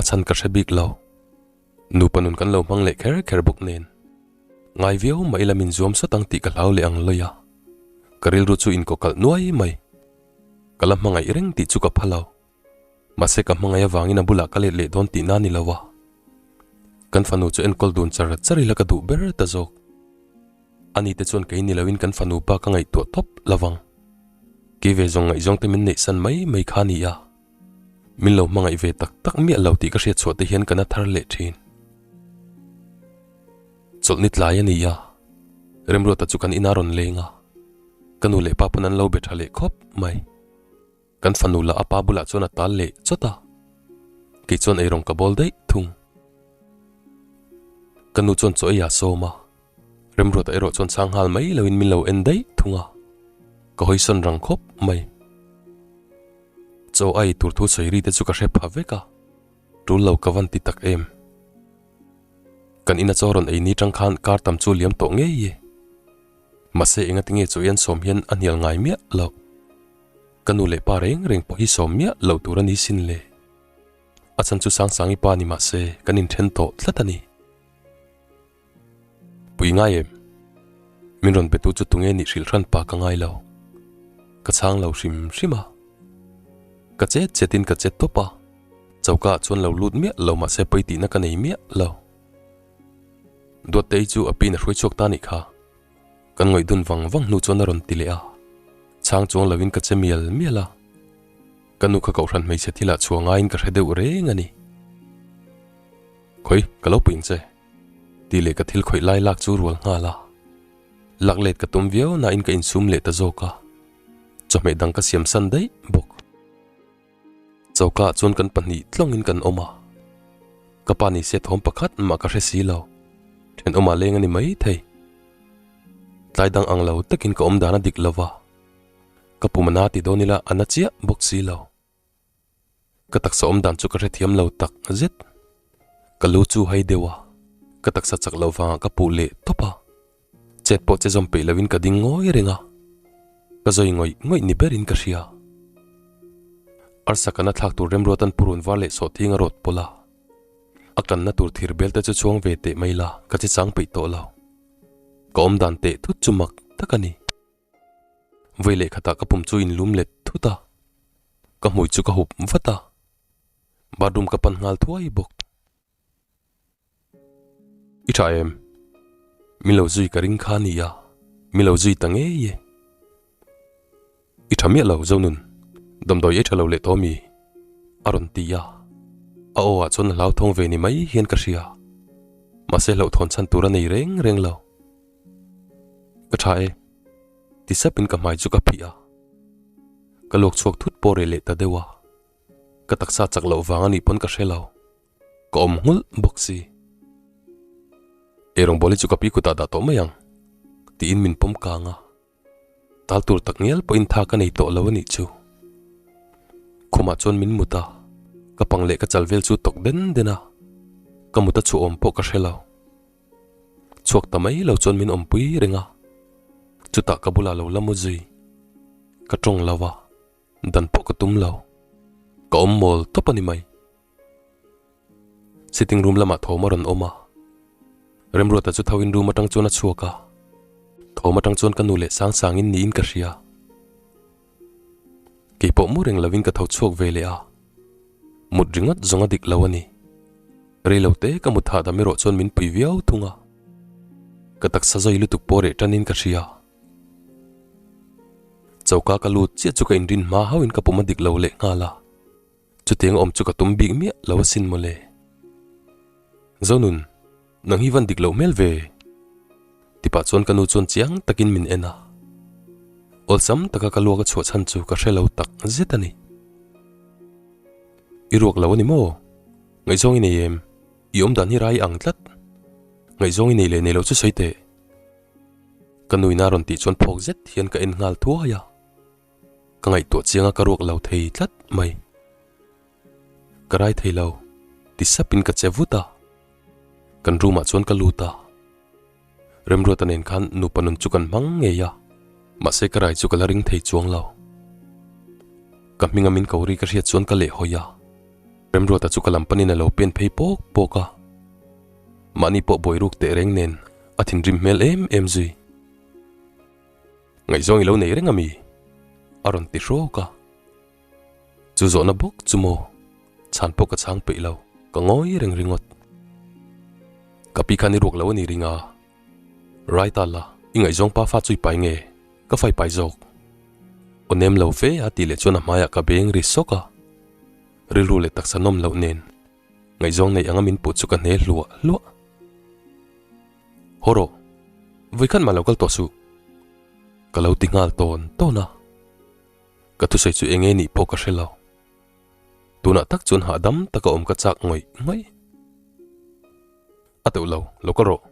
A chhan ka hre bik lo. Nupa nun kan lo hmang leh kher kher bawk nen. Ngai viau mah ila min zuam sawt ang tih ka hlau leh ang lawi a. Ka rilru chu inkawkalh nuai mai. Ka la hmangaih reng tih chu ka pha lo. Mahse ka hmangaih avangin a bulah ka let leh dawn tihna a ni lo a. Kan fanu chu enkawl dun char char ila ka duh ber ta zawk. Ani te chuan kei ni loin kan fanu pa ka ngaihtuah tawp lo vang. Kei ve zawng ngaihzawng te min neihsan mai mai kha a ni a. Min lo hmangaih ve tak tak miah lo tih ka hriat chhuah te hian ka na thar leh thin. Chawlhni tlai a ni a, Remruata chu kan ina rawn leng a, ka nu leh pa pawn an lo be tha leh khawp mai. Kan fanu lah a pa bulah chuan a tal leh chawt a, kei chuan eirawng ka bawl daih thung. Ka nu chuan chaw ei a sawm a, Remruata erawh chuan chhang nghal mai loin min lo en daih thung a, ka hawisawn rang khawp mai. Chaw a ei tur thu sawi ri te chu ka hre pha vek a, tul lo ka van ti tak em. Kan ina chaw rawn ei ni tang khan kar tam chu liam tawh ngei e. Mahse engati nge chaw ian sawm hian a hnial ngai miah lo. Ka nu leh pa reng reng pawh hi sawm miah lo tur a ni sin le. A chhan chu Sangsangi pa ni mahse kan inthen tawh tlat a ni. Pui ngai em? Min rawn pe tu chu tunge nih hrilh hran pa ka ngai lo. Ka chhang lo hrim hrim a. Ka chet chet in ka chet tawp a. Choka ah chuan lo lut miah lo mahse pawi tihna ka nei miah lo. Duattei chu a pin a hruai chhuak ta nih kha. Kan ngawih dun vang vang hnu chuan a rawn ti leh a. Chhang chuang lo in ka che mial mial a. Ka nu kha kohhran hmeichhe thil ah chhuah ngaiin ka hre deuh reng a ni. Khawi, ka lo puing che. Tih leh ka thil khawih lai lak chu rual nghal a. Lak let ka tum viau nain ka insum leh ta zawk a. Chawhmeh dang ka siam san daih bawk. Choka ah chuan kan pahnih tlawngin kan awm a. Ka pa ni se thawm pakhat mah ka hre si lo. Thenawmah leng a ni mai thei. Tlai dang ang lo takin ka awm dan a dik lo va. Ka pum a na ti dawn ila a na chiah bawk si lo. Ka taksa awm dan chu ka hrethiam lo tak zet. Ka lu chu hai deuh a, ka taksa chak loh vangah ka puh leh tawp a. Chet pawh che zawm peih loin ka ding ngawi reng a, ka zawi ngawih ngawih ni berin ka hria. Arsa kana thlak tur remruatan purun var leh sawhthing a rawt pawlh a, a kanna tur thir bel te chu chhuang ve teh mai la ka che chang peih tawh lo. Ka awm dan teh thut chu mak tak a ni. Vawi leh khatah ka pum chu inlum let thut a, ka hmui chu ka hup vat a, bathroom ka pan nghal thuai bawk. I tha em? Min lo zui ka ring kha a nia, min lo zui ta ngei e. I tha miah lo Zonun, damdawi ei tha lo leh tawh mi? A rawn ti a, a aw ah chuan a hlauthawng ve ni mai hian ka hria, mahse hlauhthawn chhan tur a nei reng reng lo. Ka tha e. Ti sapin ka hmai chu ka phih a. Ka luak chhuak thut pawh reh leh ta deuh a. Ka taksa chak loh vang a nih pawn ka hre lo. Ka awm nghulh bawk si. Ei rawngbawlhi chu ka pi kutah dah tawh mai ang. Tiin min pawm kang a. Tal tur tak ngial pawhin tha ka nei tawh lo a nih chu. Khumah chuan min mut a. Ka pang leh ka chal vel chu tawk den den a. Ka mut a chhuah awm pawh ka hre lo. Chhuak ta mai lo chuan min awmpui reng a, chutah ka bulah lo la mu zui. Ka tawng lo a, dan pawh ka tum lo. Ka awm mawl tawp a ni mai. Sitting room lamah thawm a rawn awm a, Remruata chu tho in room atang chuan a chhuak a, thawm atang chuan ka nu leh sang sangin niin ka hria. Kei pawh mu reng lovin ka tho chhuak ve leh a, mut ringawt zawng a dik lo a ni. Rei lo te ka mut hahdam erawh chuan min pui viau thung a, ka taksa zawi lutuk pawh reh tanin ka hria. Choka ka lut chiah chu ka inrin hma hauhin ka pum a dik lo leh nghal a, chutiang awm chu ka tum bik miah lo asin mawle. Zonun, nang hi van dik loh hmel ve? Tipah chuan ka nu chuan chiang takin min en a. Awlsam taka ka luak a chhuah chhan chu ka hre lo tak zet a ni. I ruak lo a ni maw? Ngaihzawng i nei em? I awm dan hi rai ang tlat. Ngaihzawng i nei leh nei lo chu sawi teh. Ka nuina rawn tih chuan phawk zet hian ka en nghal thuai a. Ka ngaihtuah chiang a ka ruak lo thei tlat mai. Ka rai thei lo, ti sapin ka che vut a. Kan room ah chuan ka lut a. Remruata nen khan nupa nun chu kan hmang ngei a, mahse ka rai chu ka la ring thei chuang lo. Ka hminga min ko ri ka hriat chuan ka lehhawi a. Remruata chu ka lam panin a lo pen phei pawk pawk a. Mahni pawh buai ruk teh reng nen a thinrim hmel em em zui. Ngaihzawng i lo nei reng a mi? A rawn ti hrawk a. Chu zawhna bawk chu maw? Chhan pawh ka chhang peih lo, ka ngawi reng ringawt. Ka pi khan i ruak lo a ni ring a. Rai ta la, i ngaihzawng pa fa chu i pai nge? Ka fai pai zawk. Aw nem lo fe a tih leh chuan a hmaiah ka beng ri sawk a. Rilru leh taksa nawm loh nen ngaihzawng neih anga min puh chu ka hne hluah hluah. Haw rawh, vawikhat mah lo kal tawh suh. Ka lo ti nghal tawn tawn a. Ka thusawi chu eng nge nih pawh ka hre lo. Tunah tak chuan hahdam taka awm ka chak ngawih ngawih. A teuh lo, lo kal rawh.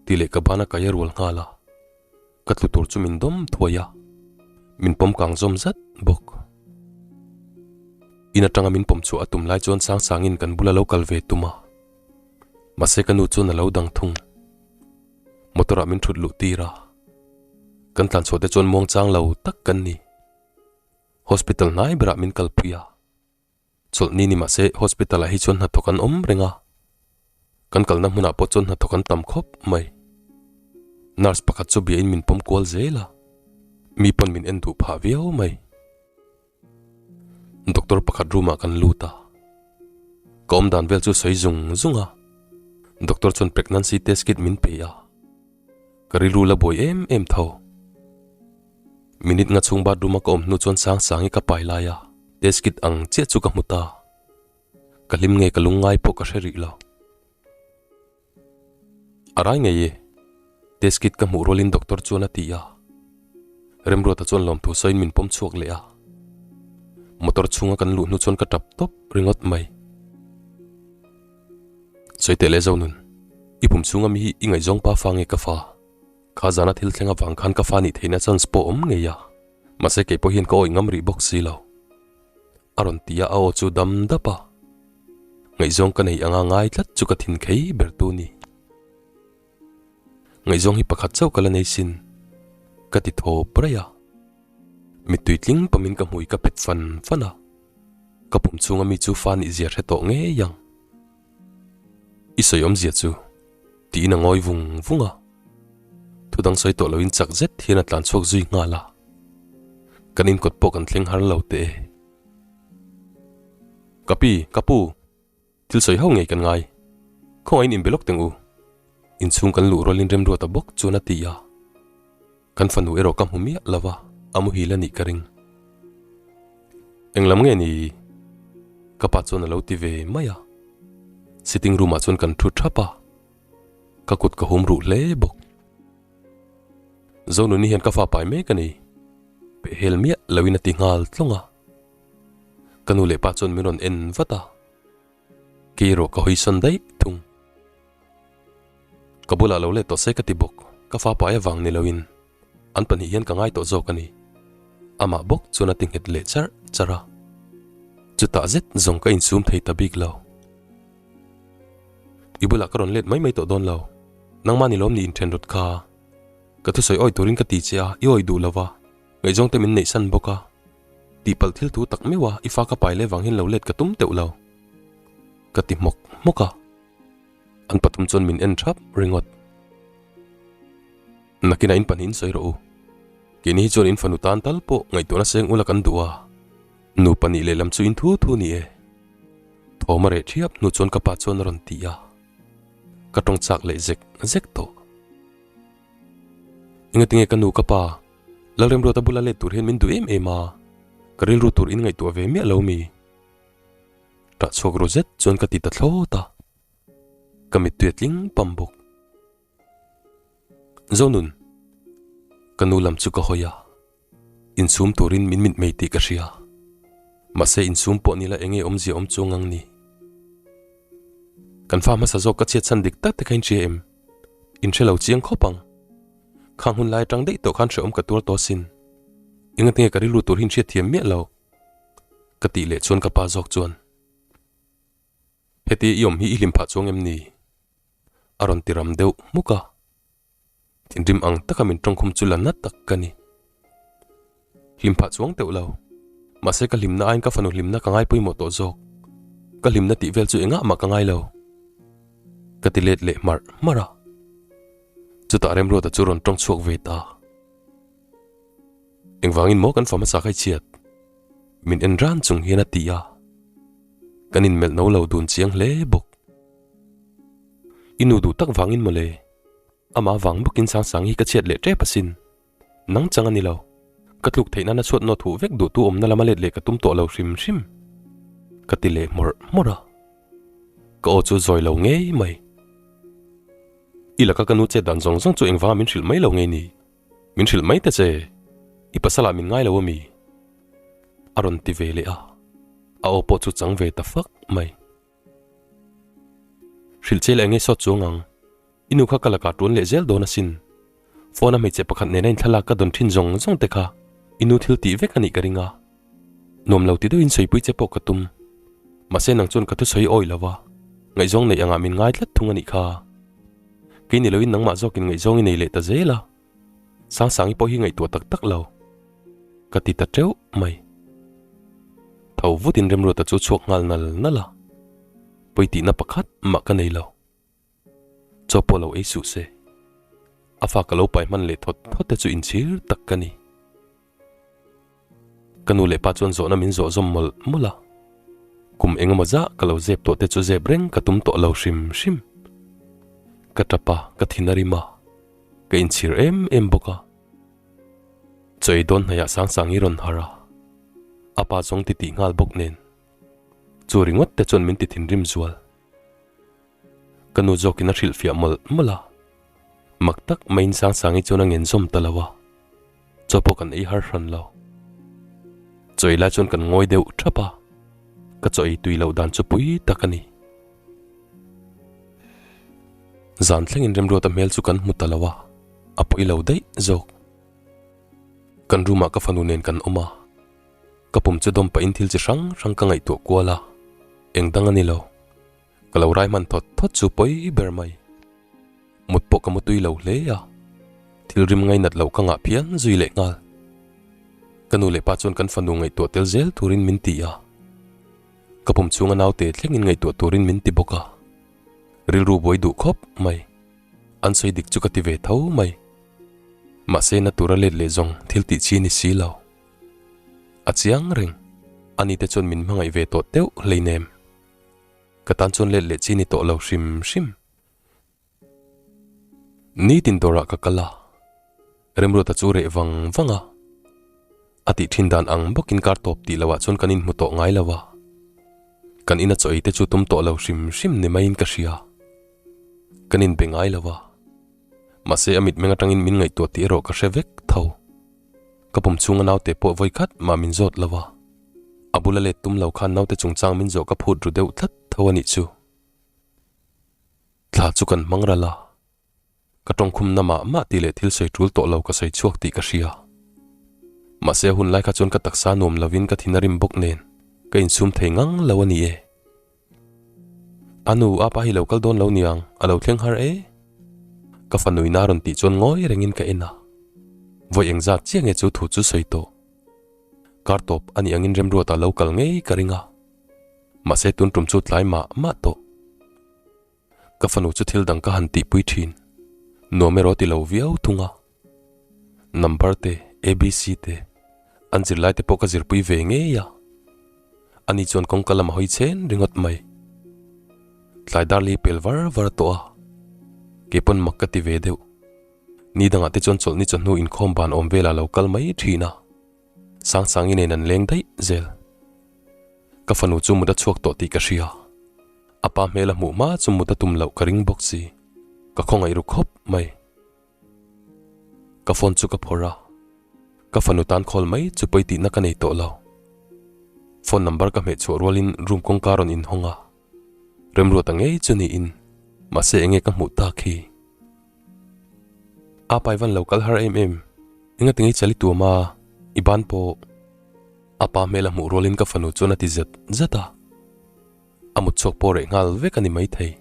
Tih leh ka bana kai a rual nghal a. Ka tlu tur chu min dawm thuai a, min pawm kang zawm zat bawk. In atanga min pawm chhuah a tum lai chuan Sangsangin kan bula lo kal ve tum a, mahse ka nu chuan a lo dang thung. Motor ah min thut luh tir a, kan tlan chhuah te chuan muangchang lo tak kan ni. Hospital hnai berah min kalpui a. Chawlhni ni mahse hospital ah hi chuan hnathawk an awm reng a, kan kalna hmunah pawh chuan hnathawk an tam khawp mai. Nurse pakhat chu biain min pawm kual zel a, mi pawn min en duh phah viau mai. Doctor pakhat room ah kan lut a, ka awm dan vel chu sawi zung zung a, doctor chuan pregnancy test kit min pe a, ka rilru la buai em em tho. Minute nga chhung bathroom a ka awm hnu chuan Sangsangi ka pai lai a, test kit ang chiah chu ka hmu ta. Ka hlim nge ka lungngai pawh ka hre rih lo. A rai ngei e, test kit ka hmuh rualin doctor chuan a ti a. Remruata chuan lawmthu sawiin min pawm chhuak leh a. Motor chhunga kan luh hnu chuan ka tap tawp ringawt mai. Sawi teh leh Zonun, i pum chhunga mi hi i ngaihzawng pa fa nge ka fa? Kha zana thil thleng avang khan ka fa nih theihna chance pawh awm ngei a, mahse kei pawh hian ka awih ngam rih bawk si lo. A rawn ti a, a aw chu dam dap a. Ngaihzawng ka nei anga ngai tlat chu ka thin khei ber tu ni. Ngaihzawng hi pakhat chauh ka la nei sin, ka ti thawp raih a. Mittui tling pamin ka hmui ka pet fan fan a, ka pum chhunga mi chu fa nih zia hre tawh ngei ang. I sawi awmzia chu tiin a ngawi vung vung a, thu dang sawi tawh loin chak zet hian a tlan chhuak zui nghal a, kan inkawt pawh kan thleng har lo teh e. Ka pi, ka pu, thil sawi ho ngei kan ngai, khawngaihin inbe lawk teng u, inchhung kan luh rualin Remruata bawk chuan a ti a. Kan fanu erawh ka hmu miah lo va, a muhil a nih ka ring. Englam nge ni? Ka pa chuan a lo ti ve mai a. Sitting room ah chuan kan thu thap a, ka kut ka hum ruh hle bawk. Zonuni hian ka fa pai mek a ni, pehhel miah loin a ti nghal tlawng a. Ka nu leh pa chuan min rawn en vat a, kei erawh ka hawisawn daih thung. Ka bulah lo let tawh se ka ti bawk, ka fa pai avang ni loin an pahnih hian ka ngai tawh zawk a ni. Amah bawk chuan a ti nghet leh charh charh a, chutah zet zawng ka insum thei ta bik lo. I bulah ka rawn let mai mai tawh dawn lo, nangmah ni lawm ni inthen rawt kha. Ka thusawi awi turin ka ti che a, i awi duh lo va, ngaihzawng te min neihsan bawk a. Tihpalh thil thu tak meuh a, i fa ka pai leh vang hian lo let ka tum teuh lo. Ka ti hmawk hmawk a. An pathum chuan min en thap ringawt. Nakinah in pahnihin sawi rawh u. Keini hi chuan in fanu tan tal pawh ngaihtuahna seng ula kan duh a. Nu pahnih lehlam chu in thu thu ni e. Thawm a reh thiap hnu chuan ka pa chuan a rawn ti a. Ka tawng chak leh zek zek tawh. Engatinge ka nu ka pa? Lalremruata bula let tur hian min duh em em a, ka rilru tur in ngaihtuah ve miah lo mi? Tah chhuak ru zet chuan ka ti ta thlawt a, ka mittui a tling pam bawk. Zonun, ka nu lam chu ka hawi a, insum turin min mit mai tih ka hria. Mahse insum pawh nila enge awmzia awm chuang ang ni? Kan fa hmasa zawk ka chhiat chhan dik tak te kha in hria em? In hre lo chiang khawp ang. Khang hun lai atang daih tawh khan hrehawm ka tuar tawh asin. Engatinge ka rilru tur hi in hriat thiam miah lo? Ka tih leh chuan ka pa zawk chuan, Heti i awm hi i hlim phah chuang em ni? A rawn ti ram deuh hmuk a. Thinrim ang taka min tawngkhum chu la na tak ka ni. Hlim phah chuang teuh lo. Mahse ka hlimna aiin ka fanu hlimna ka ngai pawimawh tawh zawk. Ka hlimna tih vel chu engah mah ka ngai lo. Ka ti let leh hmarh hmarh a. Chutah Remruata chu rawn tawng chhuak ve ta. Engvangin maw kan fa hmasa kha i chhiat? Min en ran chung hian a ti a. Kan inmelh no lo dun chiang hle bawk. I nu duh tak vangin mawle. Amah vang bawkin Sangsang hi ka chhiat leh tep asin. Nang chang a ni lo. Ka tluk theih nana chhuat nawt huh vek duhtu awmna lama let leh ka tum tawh lo hrim hrim. Ka ti leh hmawrh hmawrh a. Ka aw chu zawi lo ngei mai. I laka ka nu chet dan zawng zawng chu engvanga min hrilh mai lo ngei ni? Min hrilh mai ta che. I pasal ah min ngai lo ami? A rawn ti ve leh a. A aw pawh chu chang ve ta fak mai. Hrilh che leh enge sawt chuang ang. I nu kha ka lakah tuan leh zel dawn asin. Phone a hmeichhe pakhat nena inthlalak ka dawn thin zawng zawng te kha i nu thil tih vek a nih ka ring a. Nuam lo ti deuhin sawipui che pawh ka tum. Mahse nang chuan ka thusawi awih lo va, ngaihzawng neih angah min ngai tlat thung a nih kha. Kei ni loin nangmah zawkin ngaihzawng i nei leh ta zel a. Sangsangi pawh hi ngaihtuah tak tak lo. Ka ti ta teuh mai. Tho vutin Remruata chu chhuak nghal nal nal a. Pawi tihna pakhat mah ka nei lo. Chaw pawh lo ei suh se. A fa ka lo pai hman leh thawt thawt te chu inchhir tak ka ni. Ka nu leh pa chuan zawhna min zawh zawm mawlh mawlh a. Kum eng emaw zah ka lo zep tawh te chu zep reng ka tum tawh lo hrim hrim. Ka tap a, ka thin a rim a, ka inchhir em em bawk a. Chaw ei dawn hnaihah Sangsangi rawn harh a, a pa zawng ti tih nghal bawk nen. Chu ringawt te chuan min ti thinrim zual. Ka nu zawkin a hrilhfiah mawlh mawlh a, mak tak maiin Sangsangi chuan a ngen zawm ta lo a, chaw pawh kan ei har hran lo. Chaw ei lai chuan kan ngawi deuh thap a, ka chaw ei tui loh dan chu pui tak a ni. Zan thlengin Remruata hmel chu kan hmu ta lo a, a pawi lo daih zawk. Kan room ah ka fanu nen kan awm a, ka pum chu dawm pahin thil chi hrang hrang ka ngaihtuah kual a, eng dang a ni lo. Ka lo rai hman thawt thawt chu pawi ber mai. Mut pawh ka mutui lo hle a, thil rim ngainat loh ka ngah phian zui leh nghal. Ka nu leh pa chuan kan fanu ngaihtuah tel zel turin min ti a, ka pum chhunga naute thlengin ngaihtuah turin min ti bawk a, rilru buai duh khawp mai. An sawi dik chu ka ti ve tho mai. Mahse na tura let leh zawng thil tih chi ni si lo. A chiang reng, ani te chuan min hmangaih ve tawh teuh hleinem. Ka tan chuan let leh chi ni tawh lo hrim hrim. Nitin dawrah ka kal a, Remruata chu reh vang vang a. A tih thin dan ang bawkin kar tawp tih loah chuan kan inhmu tawh ngai lo a. Kan ina chaw ei te chu tum tawh lo hrim hrim ni maiin ka hria. Kan inbe ngai lo a. Mahse a mitmeng atangin min ngaihtuah tih erawh ka hre vek tho. Ka pum chhunga naute pawh vawi khat mah min zawt lo a, a bula let tum lo khan naute chungchang min zawh ka phut ru deuh tlat tho a nih chu. Thla chu kan hmang ral a, ka tawngkhumna mah mah tih leh thil sawi tul tawh lo ka sawi chhuak tih ka hria. Mahse a hun lai kha chuan ka taksa nuam lovin ka thin a rim bawk nen ka insum thei ngang lo a ni e. A nu, apa hi lo kal dawn lo niang, a lo thleng har e. Ka fanu ina rawn tih chuan ngawi rengin ka en a. Vawi engzat chiah nge chu thu chu sawi tawh. Kar tawp a nih angin Remruata lo kal ngei ka ring a. Mahse tun tum chu tlai mah mah tawh. Ka fanu chu thil dang ka han tihpui thin. Nuam erawh ti lo viau thung a. Number te, ABC te, an zirlai te pawh ka zirpui ve ngei a. Ani chuan kawngka lam a hawi chen ringawt mai. Tlai dar li pel var var tawh a, kei pawn mak ka ti ve deuh. Ni dangah te chuan chawlhni chawhnu inkhawm ban awm velah lo kal mai thin a. Sangsangi nen an leng daih zel. Ka fanu chu mut a chhuak tawh tih ka hria. A pa hmel a hmuh hma chu mut a tum loh ka ring bawk si. Ka khawngaih ru khawp mai. Ka phone chu ka phawrh a, ka fanu tan call mai chu pawi tihna ka nei tawh lo. Phone number ka hmeh chhuah rualin room kawngka rawn inhawng a, Remruata ngei chu niin mahse enge ka hmuh tak hi. A pa i van lo kal har em em, enga ti ngei chali tuam a, i ban pawh. A pa hmel a hmuh rualin ka fanu chuan a ti zet zet a, a mut chhuak pawh reh nghal vek a ni maithei.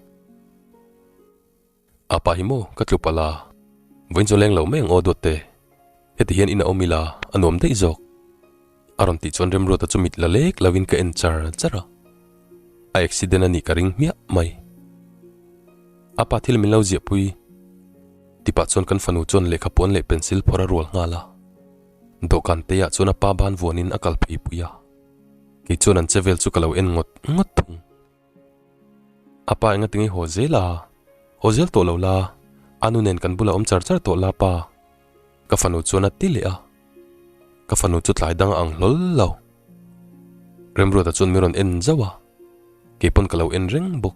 A pa hi maw ka tlu palh a, vawiin chu leng lo mai ang aw duat te, heti hian in a awm ila a nuam daih zawk a rawn tih chuan Remruata chu mit la lek lovin ka en char char a, a accident a nih ka ring hmiah mai. A pa thil min lo ziah pui tipah chuan kan fanu chuan lehkha puan leh pencil phawrh a rual nghal a, dawhkan te ah chuan a pa ban vuanin a kal phei pui a, kei chuan an che vel chu ka lo en ngawt ngawt thung. A pa enga tinge haw zel a? Haw zel tawh lo la, a nu nen kan bulah awm char char tawh la pa. Ka fanu chuan a ti leh a. Ka fanu chu tlai dang a ang hlawl lo. Remruata chuan min rawn en zauh a, kei pawn ka lo en reng bawk.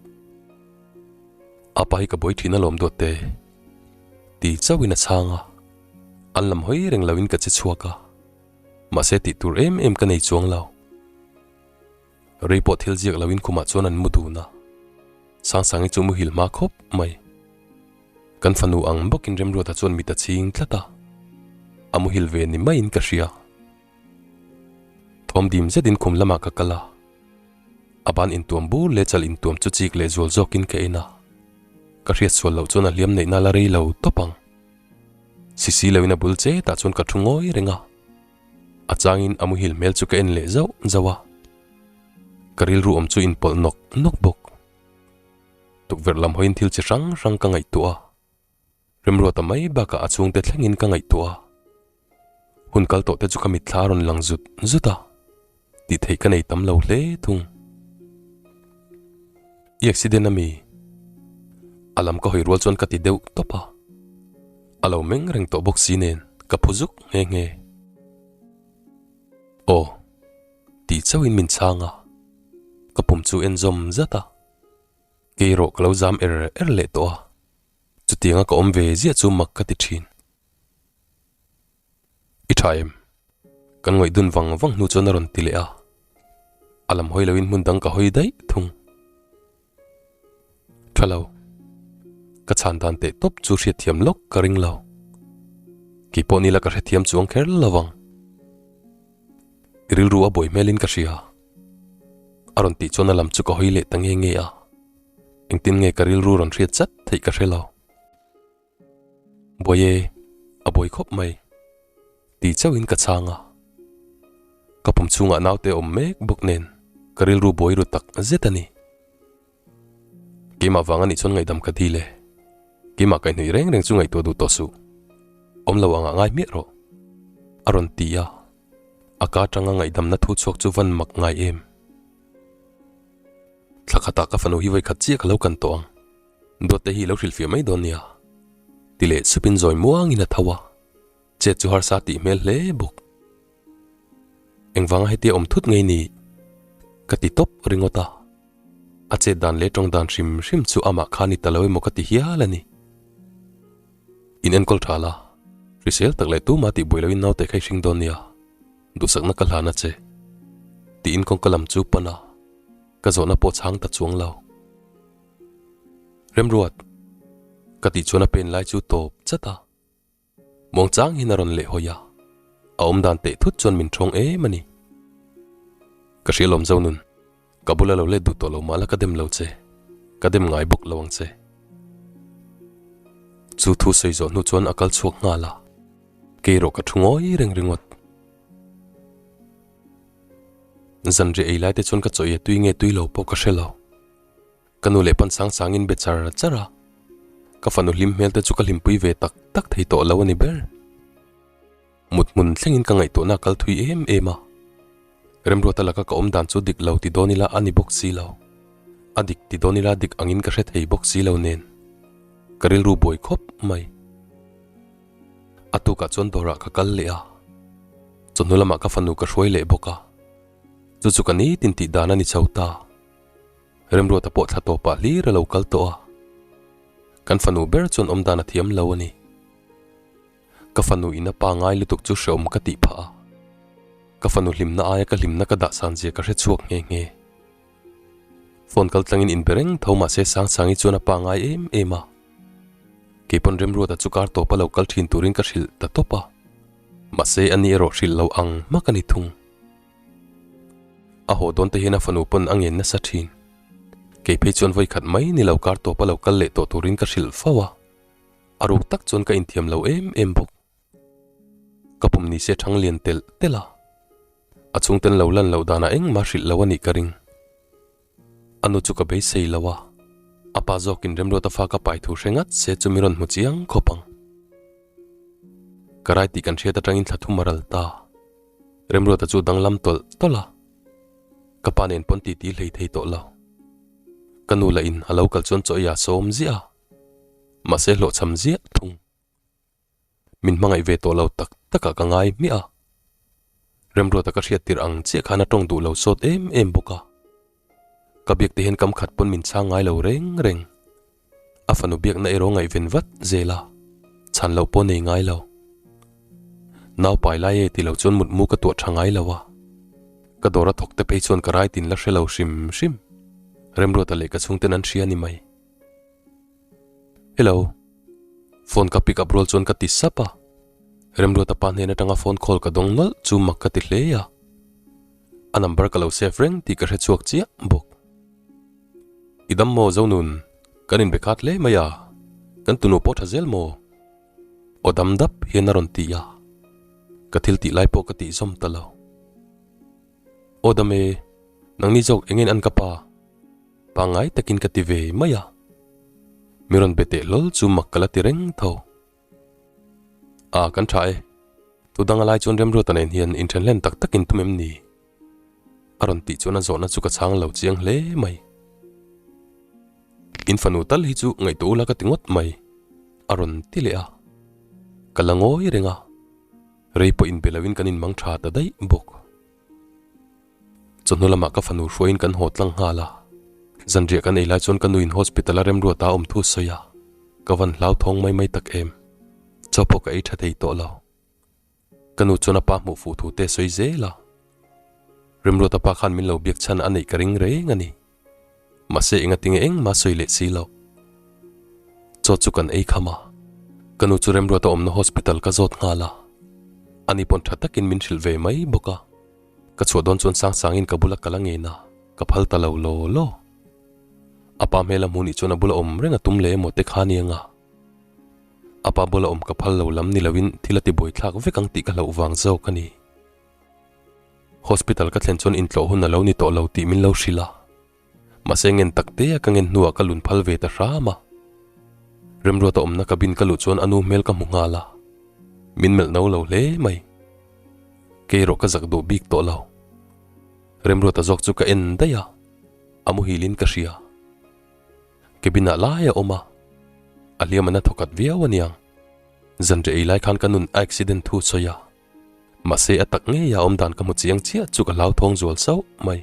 A pa hi ka buai thin alawm duat te. Ti chauhin a chhang a, an lam hawi reng loin ka che chhuak a, mahse tih tur em em ka nei chuang lo. Rei pawh thil ziak loin khumah chuan an mu dun a, Sangsangi chu muhil hma khawp mai. Kan fanu ang bawkin Remruata chuan mit a chhing tlat a, a muhil ve ni maiin ka hria. Thawm dim zetin khum lamah ka kal a, a ban intuam bur leh chal intuam chu chik leh zual zawkin ka en a, ka hriat sual loh chuan a hliam neihna la rei lo tawp ang. Sisi loin a bul chetah chuan ka thu ngawi reng a. A changin a muhil hmel chu ka en leh zauh zauh a, ka rilru awm chu inpawlh nawk nawk bawk. Tukverh lam hawiin thil chi hrang hrang ka ngaihtuah a, Remruata mai bakah a chhungte thlengin ka ngaihtuah a. Hun kal tawh te chu ka mitthla a rawn lang zut zut a, tih theih ka nei tam lo hle thung. I accident a mi? A lam ka hawi rual chuan ka ti deuh tawp a. A lo meng reng tawh bawk si nen ka phu zuk nghe nghe. Aw, tih chauhin min chhang a, ka pum chu en zawm zat a, kei erawh ka lo zam er er leh tawh a, chutianga ka awm ve ziah chu mak ka ti thin. I tha em? Kan ngawih dun vang vang hnu chuan a rawn ti leh a, a lam hawi loin hmun dang ka hawi daih thung. Tha lo. Ka chhan dan teh tawp chu hriatthiam lawk ka ring lo. Kei pawh nila ka hrethiam chuang kher lo vang. I rilru a buai hmelin ka hria. A rawn tih chuan a lam chu ka hawi leh ta nge nge a. Engtin nge ka rilru rawn hriat chat theih ka hre lo. Buai e, a buai khawp mai. Ti chauhin ka chhang a. Ka pum chhungah naute awm mek bawk nen ka rilru buai ru tak zet a ni. Keimah vang a nih chuan ngaihdam ka dil e. Keimah kaihhnawih reng reng chu ngaihtuah duh tawh suh. Awm lo angah ngai hmiah rawh. A rawn ti a. A ka atanga ngaihdamna thu chhuak chu van mak ngai em. Thla khatah ka fanu hi vawikhat chiah ka lo kan tawh ang. Dawt te hi i lo hrilhfiah mai dawn nia. Ti leh supin zawi muangin a tho a. Chet chu harsa tih hmel hle bawk. Engvanga hetia awm thut ngei ni? Ka ti tawp ringawt a. A chet dan leh tawng dan hrim hrim chu amah kha ni ta lo emaw ka ti hial a ni. In enkawl tha la, hrisel tak leh tuma tih buai loin naute kha i hring dawn nia, duhsakna ka hlan a che. Tiin kawngka lam chu pan a, ka zawhna pawh chhang ta chuang lo. Remruat, ka tih chuan a pen lai chu tawp chat a. Muangchang hian a rawn leh hawi a, a awm dan teh thut chuan min thawng em a ni. Ka hria lawm Zonun, ka bula lo let duh tawh lo mahla ka dem lo che, ka dem ngai bawk lo ang che. Chu thu sawi zawh hnu chuan a kal chhuak nghal a, kei erawh ka thu ngawi reng ringawt. Zanriah ei lai te chuan ka chawih a tui nge tui lo pawh ka hre lo. Ka nu leh pan sang sangin be char char a, ka fanu hlim hmel te chu ka hlimpui ve tak tak thei tawh lo a ni ber. Mut hmun thlengin ka ngaihtuahna a kal thui em em a, Remruata laka ka awm dan chu dik lo ti dawn ila a ni bawk si lo, a dik ti dawn ila dik angin ka hre thei bawk si lo nen ka rilru buai khawp mai. A tukah chuan dawrah ka kal leh a, chawhnu lamah ka fanu ka hruai leh bawk a, chu chu ka nitin tih dan a ni chho ta. Remruata pawh thla tawpah hlir a lo kal tawh a, kan fanu ber chuan awm dan a thiam lo a ni. Ka fanu in a pa ngai lutuk chu hreawm ka tih phah a, ka fanu hlimna aia ka hlimna ka dah san zia ka hre chhuak nghe nghe. Phone kal tlangin inbe reng tho mahse Sangsangi chuan a pa ngai em em a. Keipawn Remruata chu kar tawpa lo kal thin turin ka hrilh ta tawp a, mahse ani erawh hrilh lo ang hmak a ni thung. A haw dawn te hian a fanu pawn a ngen nasa thin. Kei phei chuan vawi khat mai ni lo kar tawpa lo kal leh tawh turin ka hrilh fo a, a ruk tak chuan ka inthiam lo em em bawk. Ka pum ni se thang lian telh telh a, a chhungten lo lan loh danah engmah hrilh lo a nih ka ring. A nu chu ka beisei lo a, a pa zawkin Remruata fa ka pai thu hre ngat se chu mi rawn hmu chiang khawp ang. Ka rai tih kan hriat atangin thla thum a ral ta. Remruata chu danglam tawlh tawlh a, ka pa nen pawn titi hlei thei tawh lo. Ka nu lah in a lo kal chuan chaw ei a sawm ziah a, mahse hlawhchham ziah thung. Min hmangaih ve tawh lo tak takah ka ngai hmiah a. Remruata ka hriat tirh ang chiah khan a tawng duh lo sawt em em bawk a. Ka biak te hian kam khat pawn min chhang ngai lo reng reng. A fanu biakna erawh ngaihven vat zel a, chhan loh pawh nei ngai lo. Nau pai lai e ti lo chuan mutmu ka tuah tha ngai lo a. Ka dawr a thawk te phei chuan ka rai tin la hre lo hrim hrim. Remruata leh ka chhungten an hria ni mai. Hello. Phone ka pick up rual chuan ka ti sap a. Remruata pa hnen atanga phone call ka dawng nawlh chu mak ka ti hle a. A number ka lo save reng tih ka hre chhuak chiah bawk. I dam maw Zonun? Kan inbe khat hle mai a. Kan tunu pawh tha zel maw? Aw dam dap hian a rawn ti a. Ka thil tih lai pawh ka tih zawm ta lo. Aw dam e, nangni zawk engin an ka pa? Pangngai takin ka ti ve mai a, mi rawn be teh hlawl chu mak ka la ti reng tho. A, kan tha e. Tu dang a lai chuan Remruata nen hian inthen hlen tak takin tum em ni? A rawn tih chuan a zawhna chu ka chhang lo chiang hle mai. In fanu tal hi chu ngaihtuah ula ka ti ngawt mai, a rawn ti leh a. Ka la ngawi reng a, rei pawh inbe loin kan inmang tha ta daih bawk. Chawhnu lamah ka fanu hruaiin kan haw tlang nghal a, zanriah kan ei lai chuan ka nuin hospital a remruat a awm thu sawi a, ka van hlauthawng mai mai tak em. Chaw pawh ka ei tha thei tawh lo. Ka nu chuan a pa hmuh fuh thu te sawi zel a, Remruata pa khan min lo biak chhan a neih ka ring reng a ni. Mahse engatinge engmah sawi leh si lo. Chaw chu kan ei kham a, ka nu chu Remruata awmna hospital ka zawt nghal a, ani pawn tha takin min hrilh ve mai bawk a. Ka chhuah dawn chuan sang sangin ka bula kal a ngen a, ka phal ta lo law law. A pa hmel a hmuh nih chuan a bula awm reng a tum leh emaw te kha aniang a. A pa bula awm ka phal lo lam ni loin thil a ti buaithlak vek ang tih ka hlauh vang zawk a ni. Hospital ka thlen chuan intlawh hun a lo ni tawh lo tih min lo hrilh a. Mahse ngen tak te a ka ngen hnuah ka lun phal ve ta hram a. Remruata awmna cabin ka luh chuan a nu hmel ka hmu nghal a. Min melh no lo hle mai. Kei erawh ka zak duh bik tawh lo. Remruata zawk chu ka en daih a, a muhilin ka hria. Cabin ah lai a awm a, a hliam a na thawkhat viau aniang. Zanriah ei lai khan ka nun a accident thu sawi a. Mahse a tak ngei a awm dan ka hmu chiang chiah chu ka hlauthawng zual sauh mai.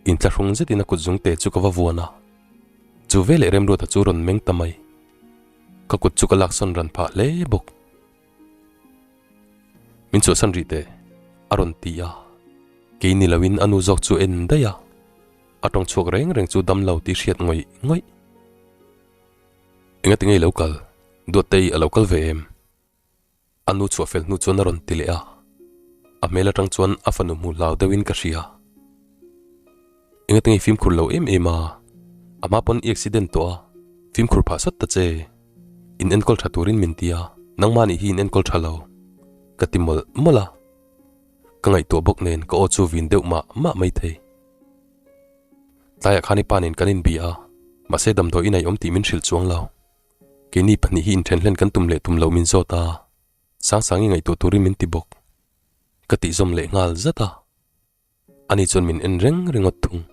Inthlahrung zetin a kut zungte chu ka va vuan a, chu veleh Remruata chu rawn meng ta mai. Ka kut chu ka laksawn ran phah hle bawk. Min chhuahsan rih teh, a rawn ti a. Kei ni loin a nu zawk chu en daih a, a tawng chhuak reng reng chu dam lo tih hriat ngawih ngawih. Engati nge i lo kal? Duattei a lo kal ve em? A nu chhuah fel hnu chuan a rawn ti leh a, a hmel atang chuan a fanu hmu hlau deuhin ka hria. Engati nge fimkhur lo em em a, a hma pawn i accident tawh a, fimkhur phah sawt ta che. In enkawl tha turin min ti a, nangmah nih hi in enkawl tha lo. Ka ti mawlh mawlh a, ka ngaihtuah bawk nen ka aw chu vin deuh mah mah mai thei. Tlaiah khan i pa nen kan inbi a, mahse damdawi in a i awm tih min hrilh chuang lo. Keini pahnih hi inthen hlen kan tum leh tum loh min zawt a, Sangsangi ngaihtuah turin min ti bawk. Ka tihzawm leh nghal zat a, ani chuan min en reng ringawt thung.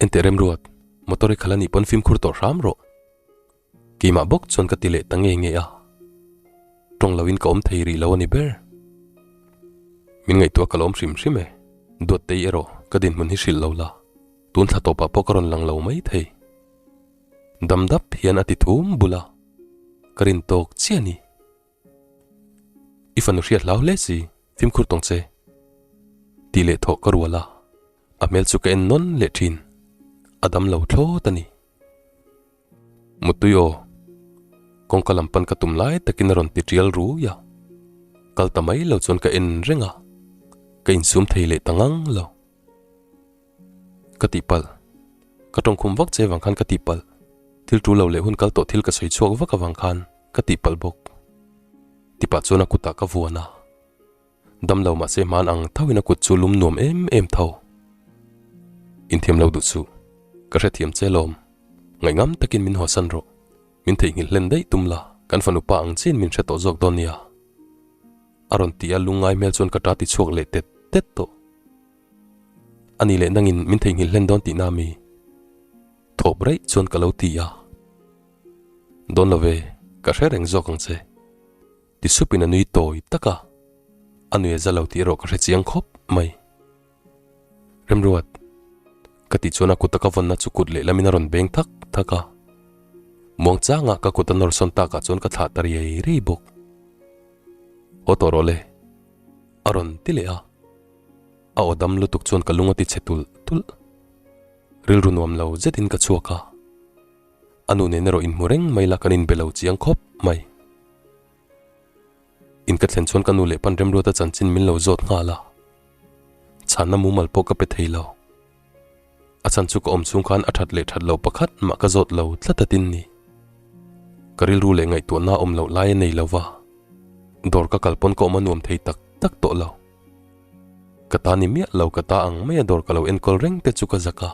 Enteh Remruat, motor i khalh anih pawn fimkhur tawh hram rawh. Keimah bawk chuan ka ti leh ta nge nge a, tawng loin ka awm thei rih lo a ni ber. Min ngaihtuah ka lawm hrim hrim e, Duattei erawh ka dinhmun hi hrilh lo la, tun thla tawpah pawh ka rawn lang lo mai thei. Dam dap hian a ti thum bul a, ka rin tawk chiah a ni. I fanu hriat hlau hle si, fimkhur tawng che. Tih leh thawh ka rual a, a hmel chu ka en nawn leh thin. A dam lo thlawt a ni. Muttui aw, kawngka lam pan ka tum lai takin a rawn ti tial rui a. Kal ta mai lo chuan ka en reng a, ka insum thei leh ta ngang lo. Ka tihpalh. Ka tawngkhum vak che vang khan ka tihpalh. Thil tul lo leh hun kal tawh thil ka sawi chhuak vak avang khan ka tihpalh bawk. Tipah chuan a kutah ka vuan a. Dam lo mahse hman ang thoin a kut chu lum nuam em em tho. Inthiam lo duh suh. Ka hrethiam che lawm. Ngaihngam takin min hawsan rawh. Min theihnghilh hlen daih tum la, kan fanu pa ang chiin min hre tawh zawk dawn nia. A rawn ti a lungngai hmel chuan ka ta ti chhuak leh tet tet tawh. A ni leh nangin min theihnghilh hlen dawn tihna mi? Thawp raih chuan ka lo ti a. Dawn lo ve, ka hre reng zawk ang che. Ti supin a nui tawi tak a. A nui a za lo tih erawh ka hre chiang khawp mai. Remruat, ka tih chuan a kut a ka vawnna chu kut lehlamin a rawn beng thak thak a. Muangchanga ka kut a nawr sawn takah chuan ka thlah ta riai riai bawk. Haw tawh rawh le, a rawn ti leh a. A aw dam lutuk chuan ka lung a ti chhe tulh tulh. Rilru nuam lo zetin ka chhuak a. A nu nen erawh inhmu reng mai la kan inbe lo chiang khawp mai. In ka thlen chuan ka nu leh pan Remruata chanchin min lo zawt nghal a. Chhanna mumal pawh ka pe thei lo. A chhan chu ka awm chhung khan a that leh that lo pakhat mah ka zawt lo tlat atin ni. Ka rilru leh ngaihtuahna awm loh lai a nei lo va, dawr ka kal pawn ka awm a nuam thei tak tak tawh lo. Ka ta ni miah lo ka ta ang mai a dawr ka lo enkawl reng te chu ka zak a.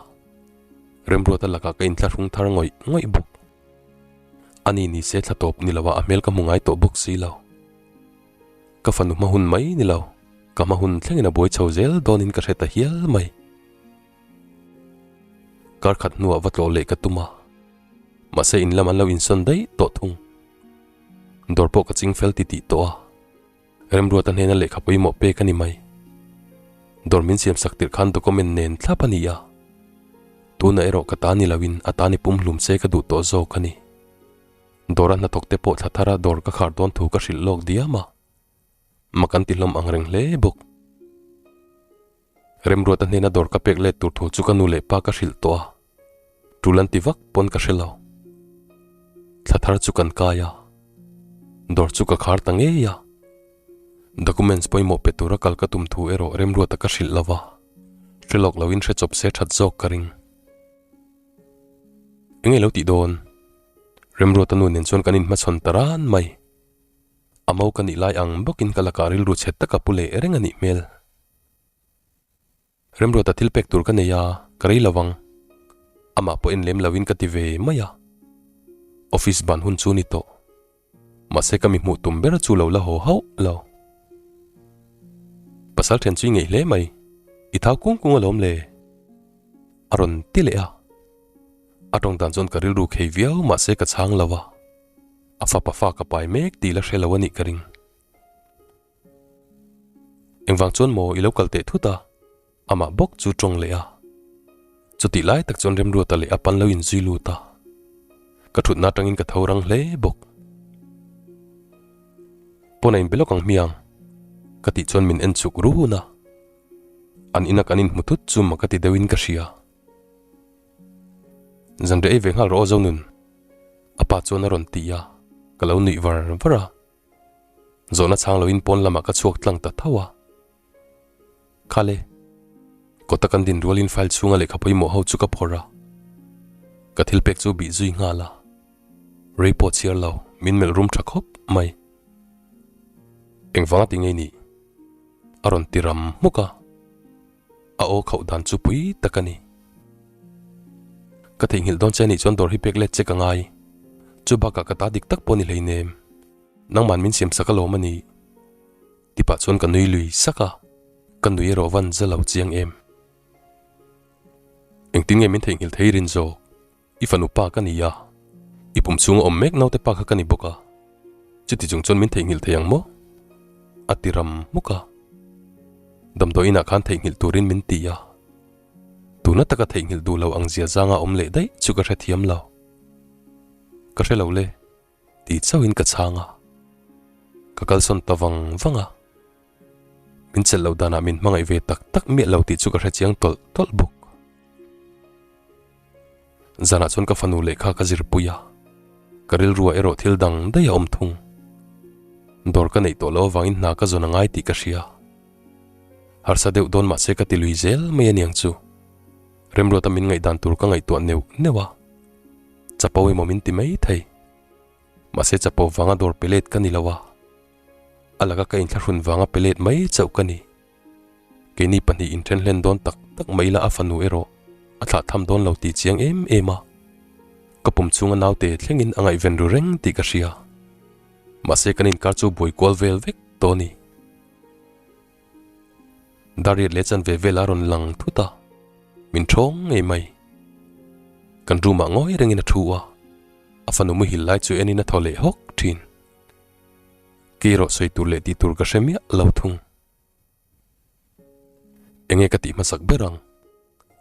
Remruata lakah ka inthlahrung thar ngawih ngawih bawk. Ani ni se thla tawp ni lo a a hmel ka hmu ngai tawh bawk si lo. Ka fanu hma hun mai ni lo, ka hma hun thlengin a buai chho zel dawnin ka hre ta hial mai. Kar khat hnuah va tlawh leh ka tum a, mahse in lam an lo insawn daih tawh thung. Dawr pawh ka ching fel titih tawh a. Remruata hnena lehkha pawimawh pek a ni mai. Dawr min siam sak tirh khan document nen thlap a ni a. Tunah erawh ka ta ni loin a ta ni pumhlum se ka duh tawh zawk a ni. Dawra hnathawk te pawh thla thara dawr ka khar dawn thu ka hrilh lawk diam a. Mak an ti hlawm ang reng hle bawk. Remruata hnena dawr ka pek let tur thu chu ka nu leh pa ka hrilh tawh a, tul an ti vak pawn ka hre lo. Thla thar chu kan kai a, dawr chu ka khar ta ngei a. Documents pawimawh pe tura kal ka tum thu erawh Remruata ka hrilh lo va, hre lawk loin hre chawp se that zawk ka ring. Enge lo tih dawn? Remruata nu nen chuan kan inhmachhawn ta ran mai. A mo ka nih lai ang bawkin ka lakah rilru chhe taka pu leh reng a nih hmel. Remruata thil pek tur ka nei a, ka rei lo ang. Amah pawh en lem loin ka ti ve mai a. Office ban hun chu ni tawh. Mahse ka mi hmuh tum ber chu lo la haw hauh lo. Pasal then chu i ngeih hle mai. I thau kung kung alawm le. A rawn ti leh a. A tawng dan chuan ka rilru khei viau mahse ka chhang lo a. A fapa fa ka pai mek tih la hre lo a nih ka ring. Engvang chuan maw i lo kal teh thut a? Amah bawk chu tawng leh a. Chutih lai tak chuan Remruata leh a pan lo inzui lut a. Ka thutna atangin ka tho rang hle bawk. Pawn a inbe lawk ang hmiang ka tih chuan min en chuk run a. An ina kan inhmu thut chu mak a ti deuhin ka hria. Zanriah ei ve nghal rawh aw Zonun. A pa chuan a rawn ti a, ka lo nuih var var a. Zawhna chhang loin pawn lamah ka chhuak tlang ta tho a. Khale, kawta kan din rualin file chhunga lehkha pawimawh ho chu ka phawrh a. Ka thil pek chu bih zui nghal a. Rei pawh chhiar lo, min melh rum tha khawp mai. Engvanga ti ngei nih? A rawn ti ram hmuk a. A aw khauh dan chu pui tak a ni. Ka theihnghilh dawn che anih chuan dawr hi pek let che ka ngai. Chu bakah ka ta dik tak pawh ni hleinem. Nangman min siam sak alawm a ni. Tipah chuan ka nui lui sak a, ka nui erawh van za lo chiang em. Engtin nge min theihnghilh thei rin zawk? I fanu pa ka ni a. I pum chhunga awm mek naute pa kha ka ni bawk a, chuti chung chuan min theihnghilh thei ang maw? A ti ram hmuk a. Damdawi inah khan theihnghilh turin min ti a. Tuna taka theihnghilh duh lo ang zia zanga awm leh daih chu ka hrethiam lo. Ka hre lo le, ti chauhin ka chhang a. Ka kalsawn ta vang vang a. Min chelh loh danah min hmangaih ve tak tak miah lo tih chu ka hrechiang tawlh tawlh bawk. Zanah chuan ka fanu lehkha ka zirpui a, ka rilruah erawh thil dang daih a awm thung. Dawr ka neih tawh loh avangin hna ka zawn a ngai tih ka hria. Harsa deuh dawn mahse ka ti lui zel mai aniang chu. Remruata min ngaihdan tur ka ngaihtuah neuh neuh a, chapo emaw min ti mai thei. Mahse chapo vanga dawr pe let ka ni lo a, a laka ka inthlahrun vanga pe let mai chauh ka ni. Keini pahnih inthen hlen dawn tak tak mai ila a fanu erawh a thlah tham dawn lo tih chiang em em a. Ka pum chhunga naute thlengin a ngaihven ru reng tih ka hria. Mahse kan inkar chu buai kual vel vek tawh a ni. Dariat leh chanve vel a rawn lang thut a, min thawng ngei mai. Kan room ah ngawi rengin a thu a, a fanu muhil lai chu enin a thaw leh hawk thin. Kei erawh sawi tur leh tih tur ka hre miah lo thung. Enge ka tih hmasak ber ang?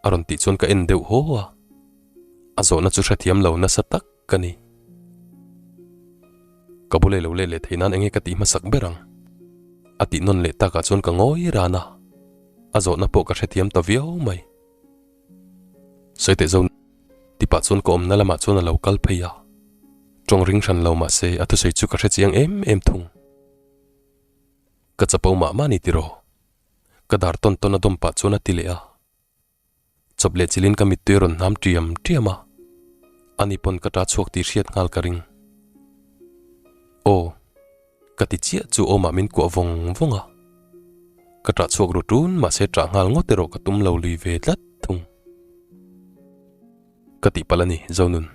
A rawn tih chuan ka en deuh haw a, a zawhna chu hrethiam lo nasa tak ka ni. Ka bula i lo let leh thei nan enge ka tih hmasak ber ang? A tih nawn leh takah chuan ka ngawi ran a, a zawhna pawh ka hrethiam ta viau mai. Sawi teh zo tipah chuan ka awmna lamah chuan a lo kal phei a, tawng ring hran lo mahse a thusawi chu ka hrechiang em em thung. Ka chapo mah mah ni tiraw? Ka dar tawn tawn a dawm pah chuan a ti leh a. Chawp leh chilin ka mittui a rawn hnam ṭiam ṭiam a. Ani pawn ka ṭa chhuak tih hriat nghal ka ring. Aw. Ka ti chiah chu awmah min kuah vawng vawng a. Ka ṭah chhuak ru ṭun mahse ṭah nghal ngawt erawh ka tum lo lui ve tlat thung. Ka tihpalh a ni, Zonun.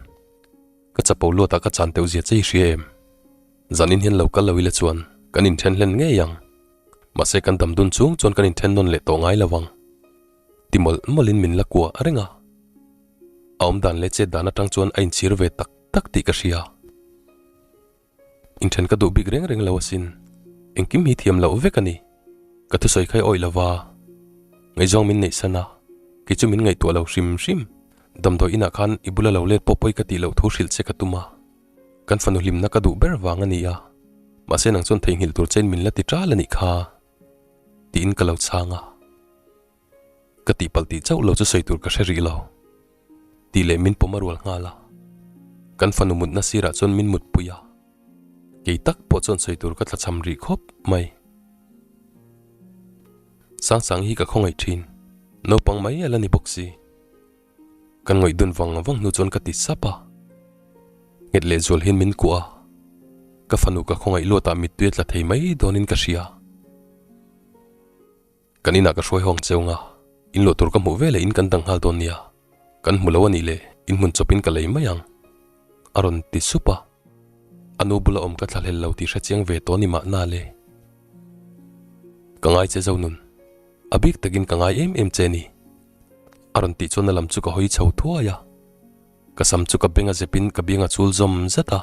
Ka chapo luatah ka chan teuh zia che i hria em? Zanin hian lo kal lo ila chuan kan inthen hlen ngei ang. Mahse kan dam dun chung chuan kan inthen nawn leh tawh ngai lo ang. Ti mawlh mawlhin min la kuah reng a. A awm dan leh chet dan atang chuan a inchhir ve tak tak tih ka hria. Inthen ka duh bik reng reng lo asin. Engkim hi thiam loh vek a ni. Ka thusawi kha i awih lo va. Ngaihzawng min neih san a, kei chu min ngaihtuah lo hrim hrim. Damdawi inah khan i bula lo let pawh pawi ka tih loh thu hrilh che ka tum a. Kan fanu hlimna ka duh ber vang a ni a, mahse nang chuan theihnghilh tur chein min la ti ṭal a nih kha, tiin ka lo chhang a. Ka tihpalh tih chauh lo chu sawi tur ka hre rih lo, tih leh min pawm a rual nghal a. Kan fanu mutna sirah chuan min mutpui a, kei tak pawh chuan sawi tur ka tlachham rih khawp mai. Sangsang hi ka khawngaih ṭhin, naupang mai a la ni bawk si. Kan ngawih dun vang vang hnu chuan ka ti sap a, nghet leh zual hian min kuah a, ka fanu ka khawngaih luatah mittui a tla thei mai dawnin ka hria. Kan inah ka hruai hawng cheu nga, in luah tur ka hmuh veleh in kan dang nghal dawn nia, kan hmu lo a nih leh in hmun chawpin ka lei mai ang, a rawn ti sup a, a nu bula awm ka thlahlel lo tih hrechiang ve tawh ni mahna le. Ka ngai che Zonun, a bik takin ka ngai em em che ni. A rawn tih chuan a lam chu ka hawi chho thuai a, ka sam chu ka beng a zep in ka biang a chul zawm zet a,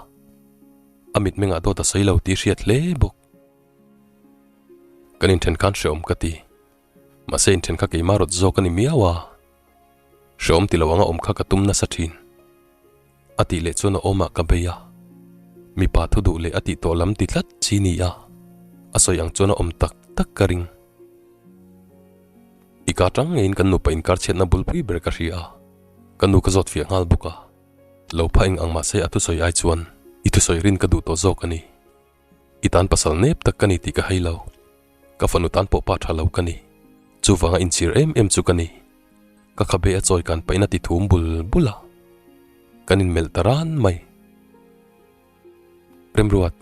a mitmeng ah dawt a sawi lo tih hriat hle bawk. Kan inthen khan hreawm ka ti, mahse inthen kha keimah rawt zawk a ni miau a, hreawm ti lo anga awm kha ka tum nasa thin. A tih leh chuan a awmah ka bei a, mipa thu duh leh a tih tawh lam ti tlat chi ni a, a sawi ang chuan a awm tak tak ka ring. I ka tang ngeiin kan nupa inkar chhiatna bulpui ber ka hria a, ka nu ka zawt fiah nghal bawk a. Lo pha eng ang mahse a thusawi ai chuan i thusawi rin ka duh tawh zawk a ni. I tan pasal nep tak ka ni tih ka hai lo. Ka fanu tan pawh pa tha lo ka ni. Chuvanga inchhir em em chu ka ni. Ka khabe a chawi kan pahin a ti thum bul bul a. Kan inmelh ta ran mai. Remruat,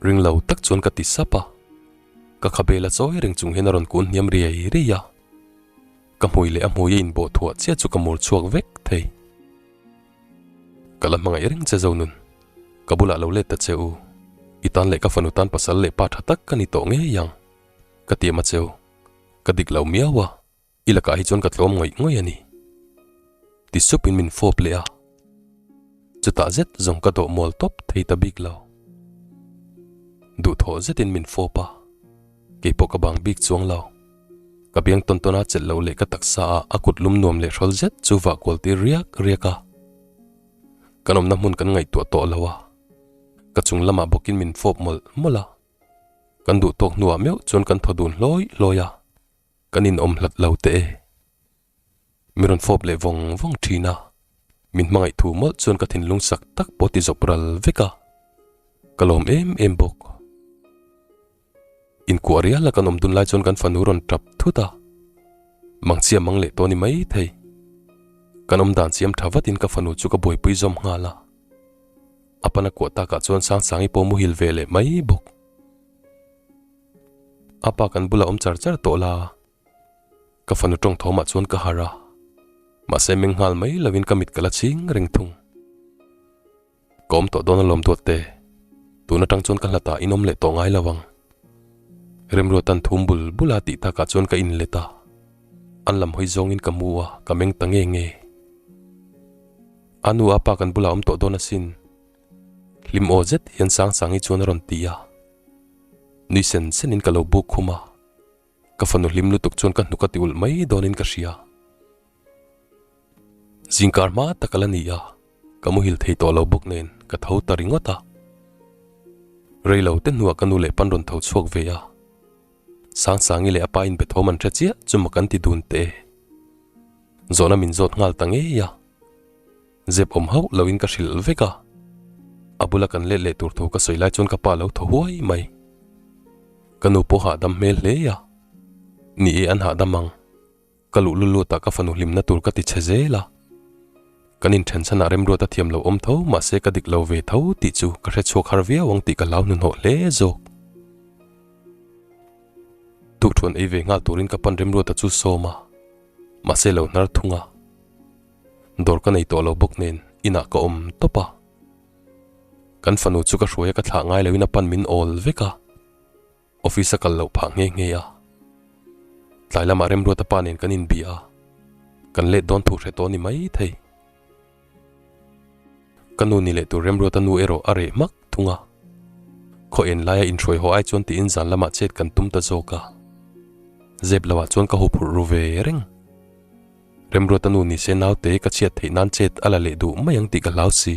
ring lo tak chuan ka ti sap a. Ka khabe la chawi reng chung hian a rawn kun hniam riai riai a. Ka hmui leh a hmui a inbawh thuah chiah chu ka mur chhuak vek thei. Ka la hmangaih reng che Zonun. Ka bulah lo let ta che u. I tan leh ka fanu tan pasal leh pa tha tak ka ni tawh ngei ang. Ka tiam a cheu. Ka dik lo miau a. I lakah hi chuan ka tlawm ngawih ngawih a ni. Ti supin min fawp leh a. Chutah zet zawng ka dawh mual tawp thei ta bik lo. Duhthawh zetin min fawp a, kei pawh ka bang bik chuang lo. Ka biang tawn tawn a chelh loh leh ka taksa ah a kut lum nuam leh hrawl zet chu vah kual tir riak riak a. Kan awmna hmun kan ngaihtuah tawh lo a, ka chung lamah bawkin min fawp mawlh mawlh a. Kan duh tawk hnuah meuh chuan kan thaw dun hlawi hlawi a, kan inawm hlat lo teh e. Mi rawn fawp leh vawng vawng thin a, min hmangaih thu mawlh chuan ka thinlung sak tak pawh ti zawp ral vek a, ka lawm em em bawk. Inkuah rial a kan awm dun lai chuan kan fanu rawn tap thut a, mangchia mang leh tawh ni mai thei. Kan awm dan siam tha vatin ka fanu chu ka buaipui zawm nghal a. A pana kuah takah chuan Sangsangi pawh muhil ve leh mai bawk. A pa kan bulah awm char char tawh la. Ka fanu tawng thawmah chuan ka harh a, mahse meng nghal mai lovin ka mit ka la ching reng thung. Ka awm tawh dawn alawm duat te, tun atang chuan ka hlatah in awm leh tawh ngai lo ang. Remruatan thum bul bula tih takah chuan ka inlet a, an lam hawi zawngin ka mu a, ka meng ta nge nge. A nu a pa kan bulah awm tawh dawn asin. Hlim aw zet hian Sangsangi chuan a rawn ti a. Nui sen senin ka lo buk khum a. Ka fanu hlim lutuk chuan ka hnuk a ti ulh mai dawnin ka hria. Zingkar hma tak a la ni a, ka muhil thei tawh lo bawk nen ka tho ta ringawt a. Rei lo te hnuah ka nu leh pan rawn tho chhuak ve a. Sangsangi leh a pa inbe thawm an hre chiah chu mak an ti dun teh e. Zawhna min zawt nghal ta ngei a. Zep awm hauh loin ka hrilh vek a. A bula kan let leh tur thu ka sawi lai chuan ka pa lo thaw huai mai. Ka nu pawh hahdam hmel hle a. Ni e an hahdam ang. Ka luh lut lutah ka fanu hlimna tur ka ti chhe zel a. Kan inthen chhanah remruat a thiam lo awm tho mahse ka dik lo ve tho tih chu ka hre chhuak har viau ang tih ka hlau hnuhnawh hle zawk. Tukṭhuan ei ve nghal turin ka pan remruata chu sawm a. Mahse lo hnar thung a. Dawr ka nei tawh lo bawk nen inah ka awm tawp a. Kan fanu chu ka hruai a ka thlah ngai loin a pan min awl vek a. Office a kal loh phah nghe nghe a. Tlai lamah Remruata pa nen kan inbia a. Kan let dawn thu hre tawh ni mai thei. Ka nu ni leh tur Remruata nu erawh a reh hmak thung a. Khaw en laia inhruai haw ai chuan tiin zan lamah chet kan tum ta zawk a. Zep loah chuan ka huphurh ru ve reng. Remruata nu ni se naute ka chhiat theih nan chet a la leh duh mai ang tih ka hlau si.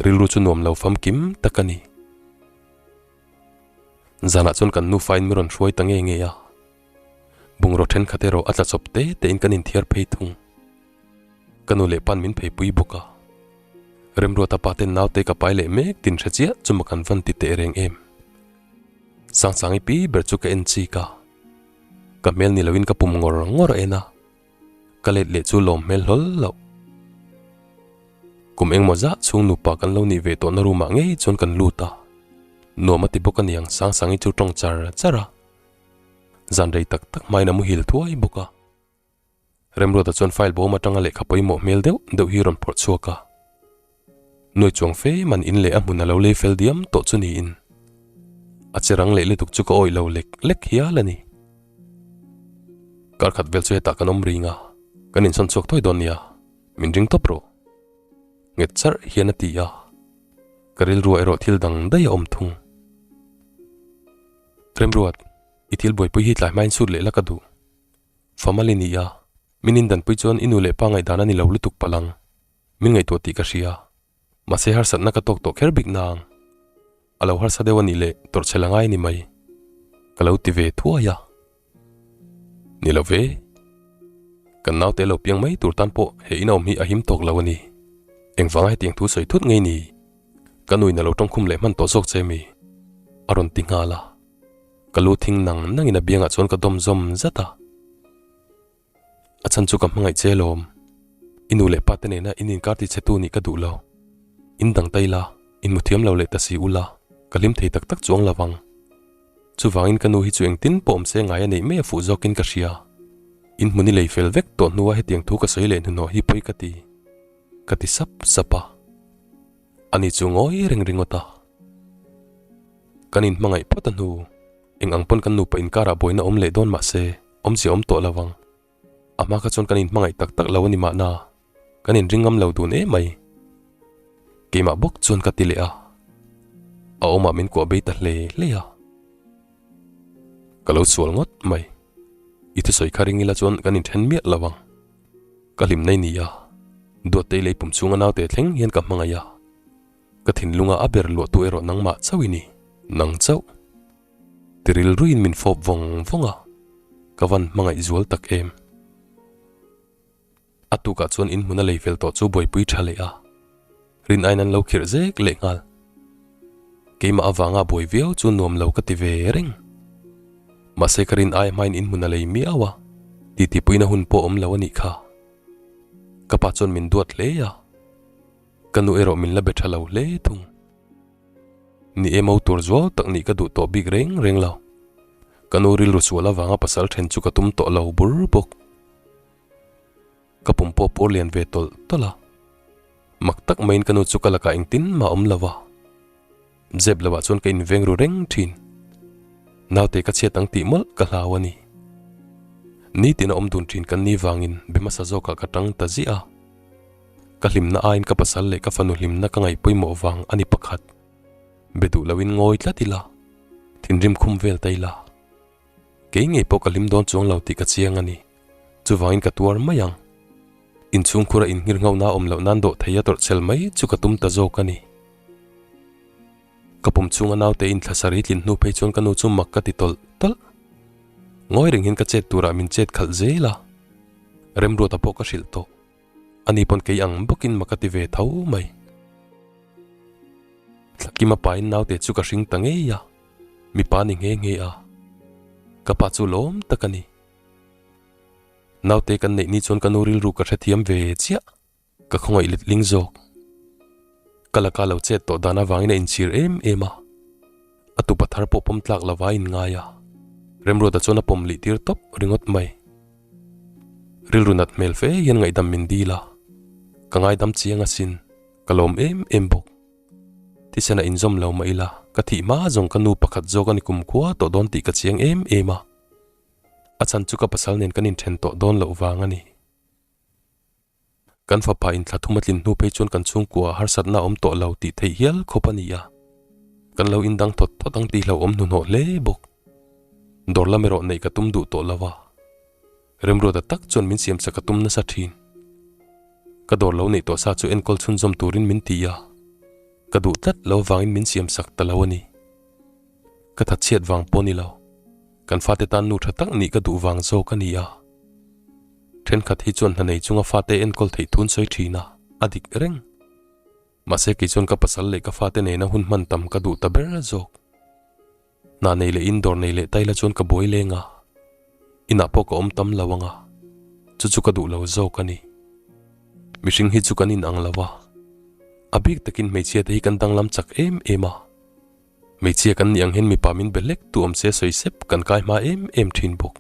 Rilru chu nuam lo famkim tak a ni. Zanah chuan kan nufain mi rawn hruai ta nge nge a. Bungraw thenkhat erawh a tla chawp te tein kan inthiar phei thung. Ka nu leh pa'n min pheipui bawk a. Remruata pa ten naute ka pai leh mek tin hre chiah chu maw kan van ti teh reng em. Sangsangi pi ber chu ka en chik a. Ka hmel ni loin ka pum ngawr ngawr a en a. Ka let leh chu lawm hmel hlawl loh. Kum engmaw zah chhung nupa kan lo nih ve tawhna room ah ngei chuan kan lut a. Nuam a ti bawk a niang Sangsangi chu tawng char char a. Zan rei tak tak hmain a muhil thuai bawk a. Remruata chuan file bawm atanga lehkha pawimawh hmel deuh deuh hi rawn phawrh chhuak a. Nuai chuang fe man in leh a hmun a lo lei fel diam tawh chu niin. A che rang leh lutuk chu ka awih lo lek lek hial a ni. Kar khat vel chu hetah kan awm ring a, kan insawn chhuak thawi dawn nia, min ring tawp rawh. Nghet charh hian a ti a, ka rilruah erawh thil dang daih a awm thung. Remruat, i thil buaipui hi tlai hmain sut leh la ka duh. Famal i ni a, min indanpui chuan i nu leh pa ngaihdan a ni lo lutuk palh ang. Min ngaihtuah tih ka hria. Mahse harsatna ka tawk tawh kher bik nang. A lo harsa deuh a nih leh tawrh chhel a ngai ni mai. Ka lo ti ve thuai a. Ni lo ve. Kan naute lo piang mai tur tan pawh he in a awm hi a him tawk lo a ni. Engvanga hetiang thu sawi thut ngei ni? Ka nuin a lo tawngkhum leh hman tawh zawk che mi? A rawn ti nghal a. Ka lu thing nang nangin a biangah chuan ka dawm zawm zat a. A chhan chu ka hmangaih che alawm. I nu leh pa te nena in inkar ti chhe tu nih ka duh lo. In dang ta ila, in mu thiam lo leh ta si ula, ka hlim thei tak tak chuang lo vang. Chuvangin ka nu hi chu engtin pawh awm se ngai a neih mai a fuh zawkin ka hria. In hmun i lei fel vek tawh hnua hetiang thu ka sawi leh hnuhnawh hi pawi ka ti. Ka ti sap sap a. Ani chu ngawi reng ringawt a. Kan inhmangaih phawt a hnu, eng ang pawn kan nupa inkarah buaina awm leh dawn mah se, awmzia awm tawh lo ang. A hma kha chuan kan inhmangaih tak tak lo a ni mahna, kan inring ngam lo dun em mai. Keimah bawk chuan ka ti leh a, a awmah min kuah bei ta hle hle a. Ka lo sual ngawt mai. I thusawi kha ring ila chuan kan inthen miah lo ang. Ka hlim nei ni a, Duattei lei pum chhunga naute thleng hian ka hmangaih a. Ka thinlunga a ber luahtu erawh nangmah chauh i ni, nang chauh. Ti rilruiin min fawp vawng vawng a, ka van hmangaih zual tak em. A tukah chuan in hmun a lei fel tawh chu buaipui tha leh a, rin aiin an lo khirh zek leh nghal. Keimah avanga buai viau chu nuam lo ka ti ve reng. Mahse ka rin ai hmain in hmun a lei miau a, titipuina hun pawh awm lo a nih kha. Ka pa chuan min duat hle a, ka nu erawh min la be tha lo hle thung. Ni e mo tur zual tak nih ka duh tawh bik reng reng lo. Ka nu rilru sual avanga pasal then chu ka tum tawh lo bur bawk. Ka pum pawh pur lian ve tawlh tawlh a. Mak tak maiin ka nu chu ka lakah engtin mah awm lo a. Zep lovah chuan ka inveng ru reng thin. Naute ka chhiat ang tih mawlh ka hlau a ni. Nitin a awm dun thin kan ni vangin be hmasa zawkah ka tang ta ziah a. Ka hlimna aiin ka pasal leh ka fanu hlimna ka ngaih pawimawh vang a ni pakhat. Be duh loin ngawi tlat ila, thinrim khum vel ta ila. Kei ngei pawh ka hlim dawn chuang lo tih ka chiang a ni. Chuvangin ka tuar mai ang. Inchhungkhura inhngir ngauhna awm loh nan dawh thei a tawrhchel mai chu ka tum ta zawk a ni. Ka pum chhunga naute inthlasari tlin hnu phei chuan ka nu chu mak ka ti tawlh tawlh. Ngawi reng hian ka chet turah min chet khalh zel a. Remruata pawh ka hrilh tawh. Ani pawn kei ang bawkin mak a ti ve tho mai. Thlakima pain naute chu ka hring ta ngei a. Mipa ni nghe nghe a, ka pa chu lawm tak a ni. Naute kan neih ni chuan ka nu rilru ka hrethiam ve chiah, ka khawngaih letling zawk. Ka laka lo chet tawh dan avangin a inchhir em em a, a tupa thar pawh pawm tlak lova a inngai a, Remruata chuan a pawm lih tir tawp ringawt mai. Rilru nat hmel fe hian ngaihdam min dil a, ka ngaidam chiang asin, ka lawm em em bawk. Thisen a inzawm lo mah ila, ka thih hma zawng ka nu pakhat zawk a ni kumkhua tawh dawn tih ka chiang em em a. A chhan chu ka pasal nen kan inthen tawh dawn loh vang a ni. Kan fapa inthla thum a tlin hnu phei chuan kan chhungkua ah harsatna a awm tawh lo tih theih hial khawp a ni a. Kan lo indang thawt thawt ang tih hlauhawm hnuhnawh hle bawk. Dawr lam erawh neih ka tum duh tawh lo a. Remruata tak chuan min siamsak a tum nasa thin. Ka dawr lo neih tawh sa chu enkawl chhunzawm turin min ti a, ka duh tlat lo vangin min siamsak ta lo a ni. Ka thatchhiat vang pawh ni lo, kan fate tan nu tha tak nih ka duh vang zawk a ni a. Thenkhat hi chuan hna nei chunga fate enkawl theih thun sawi thin a, a dik reng. Mahse kei chuan ka pasal leh ka fate nena hun hman tam ka duh ta ber zawk. Hna nei leh in dawr nei leh ta ila chuan ka buai leng a, inah pawh ka awm tam lo ang a, chu chu ka duh lo zawk a ni. Mihring hi chu kan in ang lo a, a bik takin hmeichhia te hi kan danglam chak em em a, hmeichhia kan nih ang hian mipa min be hlek tu awm se sawi sep kan kai hma em em thin bawk.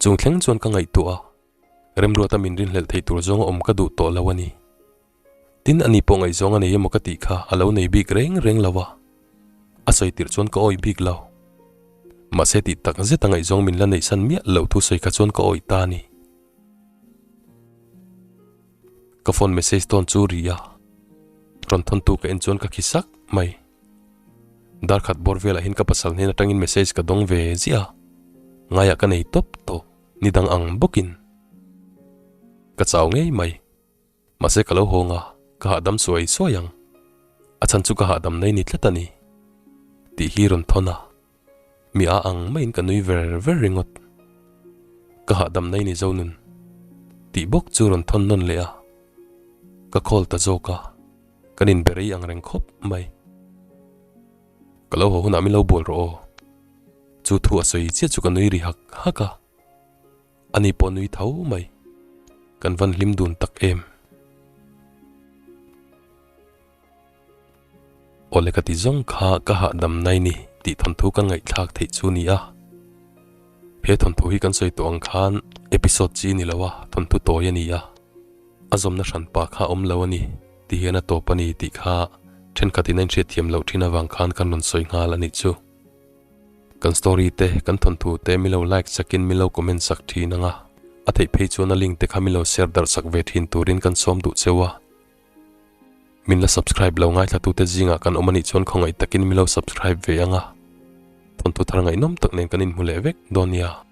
Chung thleng chuan ka ngaihtuah a, Remruata min rinhlelh theih tur zawnga awm ka duh tawh lo a ni. Tin, ani pawh ngaihzawng a nei emaw ka tih kha a lo nei bik reng reng lo a, a sawi tirh chuan ka awih bik lo. Mahse tih tak zet a ngaihzawng min la neihsan miah loh thu sawi kha chuan ka awih ta a ni. Ka phone message tawn chu ri a, rawn thawntu ka en chuan ka khi sak mai. Darkhat bawr velah hian ka pasal hnen atangin message ka dawng ve ziah a, ngaiah ka nei tawp tawh, ni dang ang bawkin ka chau ngei mai. Mahse ka lo hawng a, ka hahdam suai suai ang. A chhan chu ka hahdam nei ni tlat a ni. Tih hi rawn thawn a, mi a ang maiin ka nui ver ver ringawt. Ka hahdam nei ni zo nun. Tih bawk chu rawn thawn nawn leh a, ka call ta zawk a, kan inbe rei ang reng khawp mai. Ka lo haw hunah min lo bual rawh aw. Chu thu a sawi chiah chu ka nui ri hak hak a. Ani pawh nui tho mai. Kan van hlim dun tak em. Awle ka ti zawng kha ka hahdam nai ni tih thawnthu kan ngaihthlak theih chu ni a. He thawnthu hi kan sawi tawh ang khan episode chi ni lo a, thawnthu tawi a ni a. A zawmna hranpa kha awm lo a ni ti hian a tawp a ni tih kha thenkhatin a inhriatthiam loh thin avang khan kan rawn sawi nghal a nih chu. Kan story te, kan thawnthu te mi lo like sakin mi lo comment sak thin ang a, a theih phei chuan a link te kha mi lo share darh sak ve thin turin kan sawm duh cheu a. Min la subscribe lo ngaithlatute zingah kan awm anih chuan khawngaih takin min lo subscribe ve ang a, thawnthu thar ngaihnawm tak nen kan inhmu leh vek dawn nia.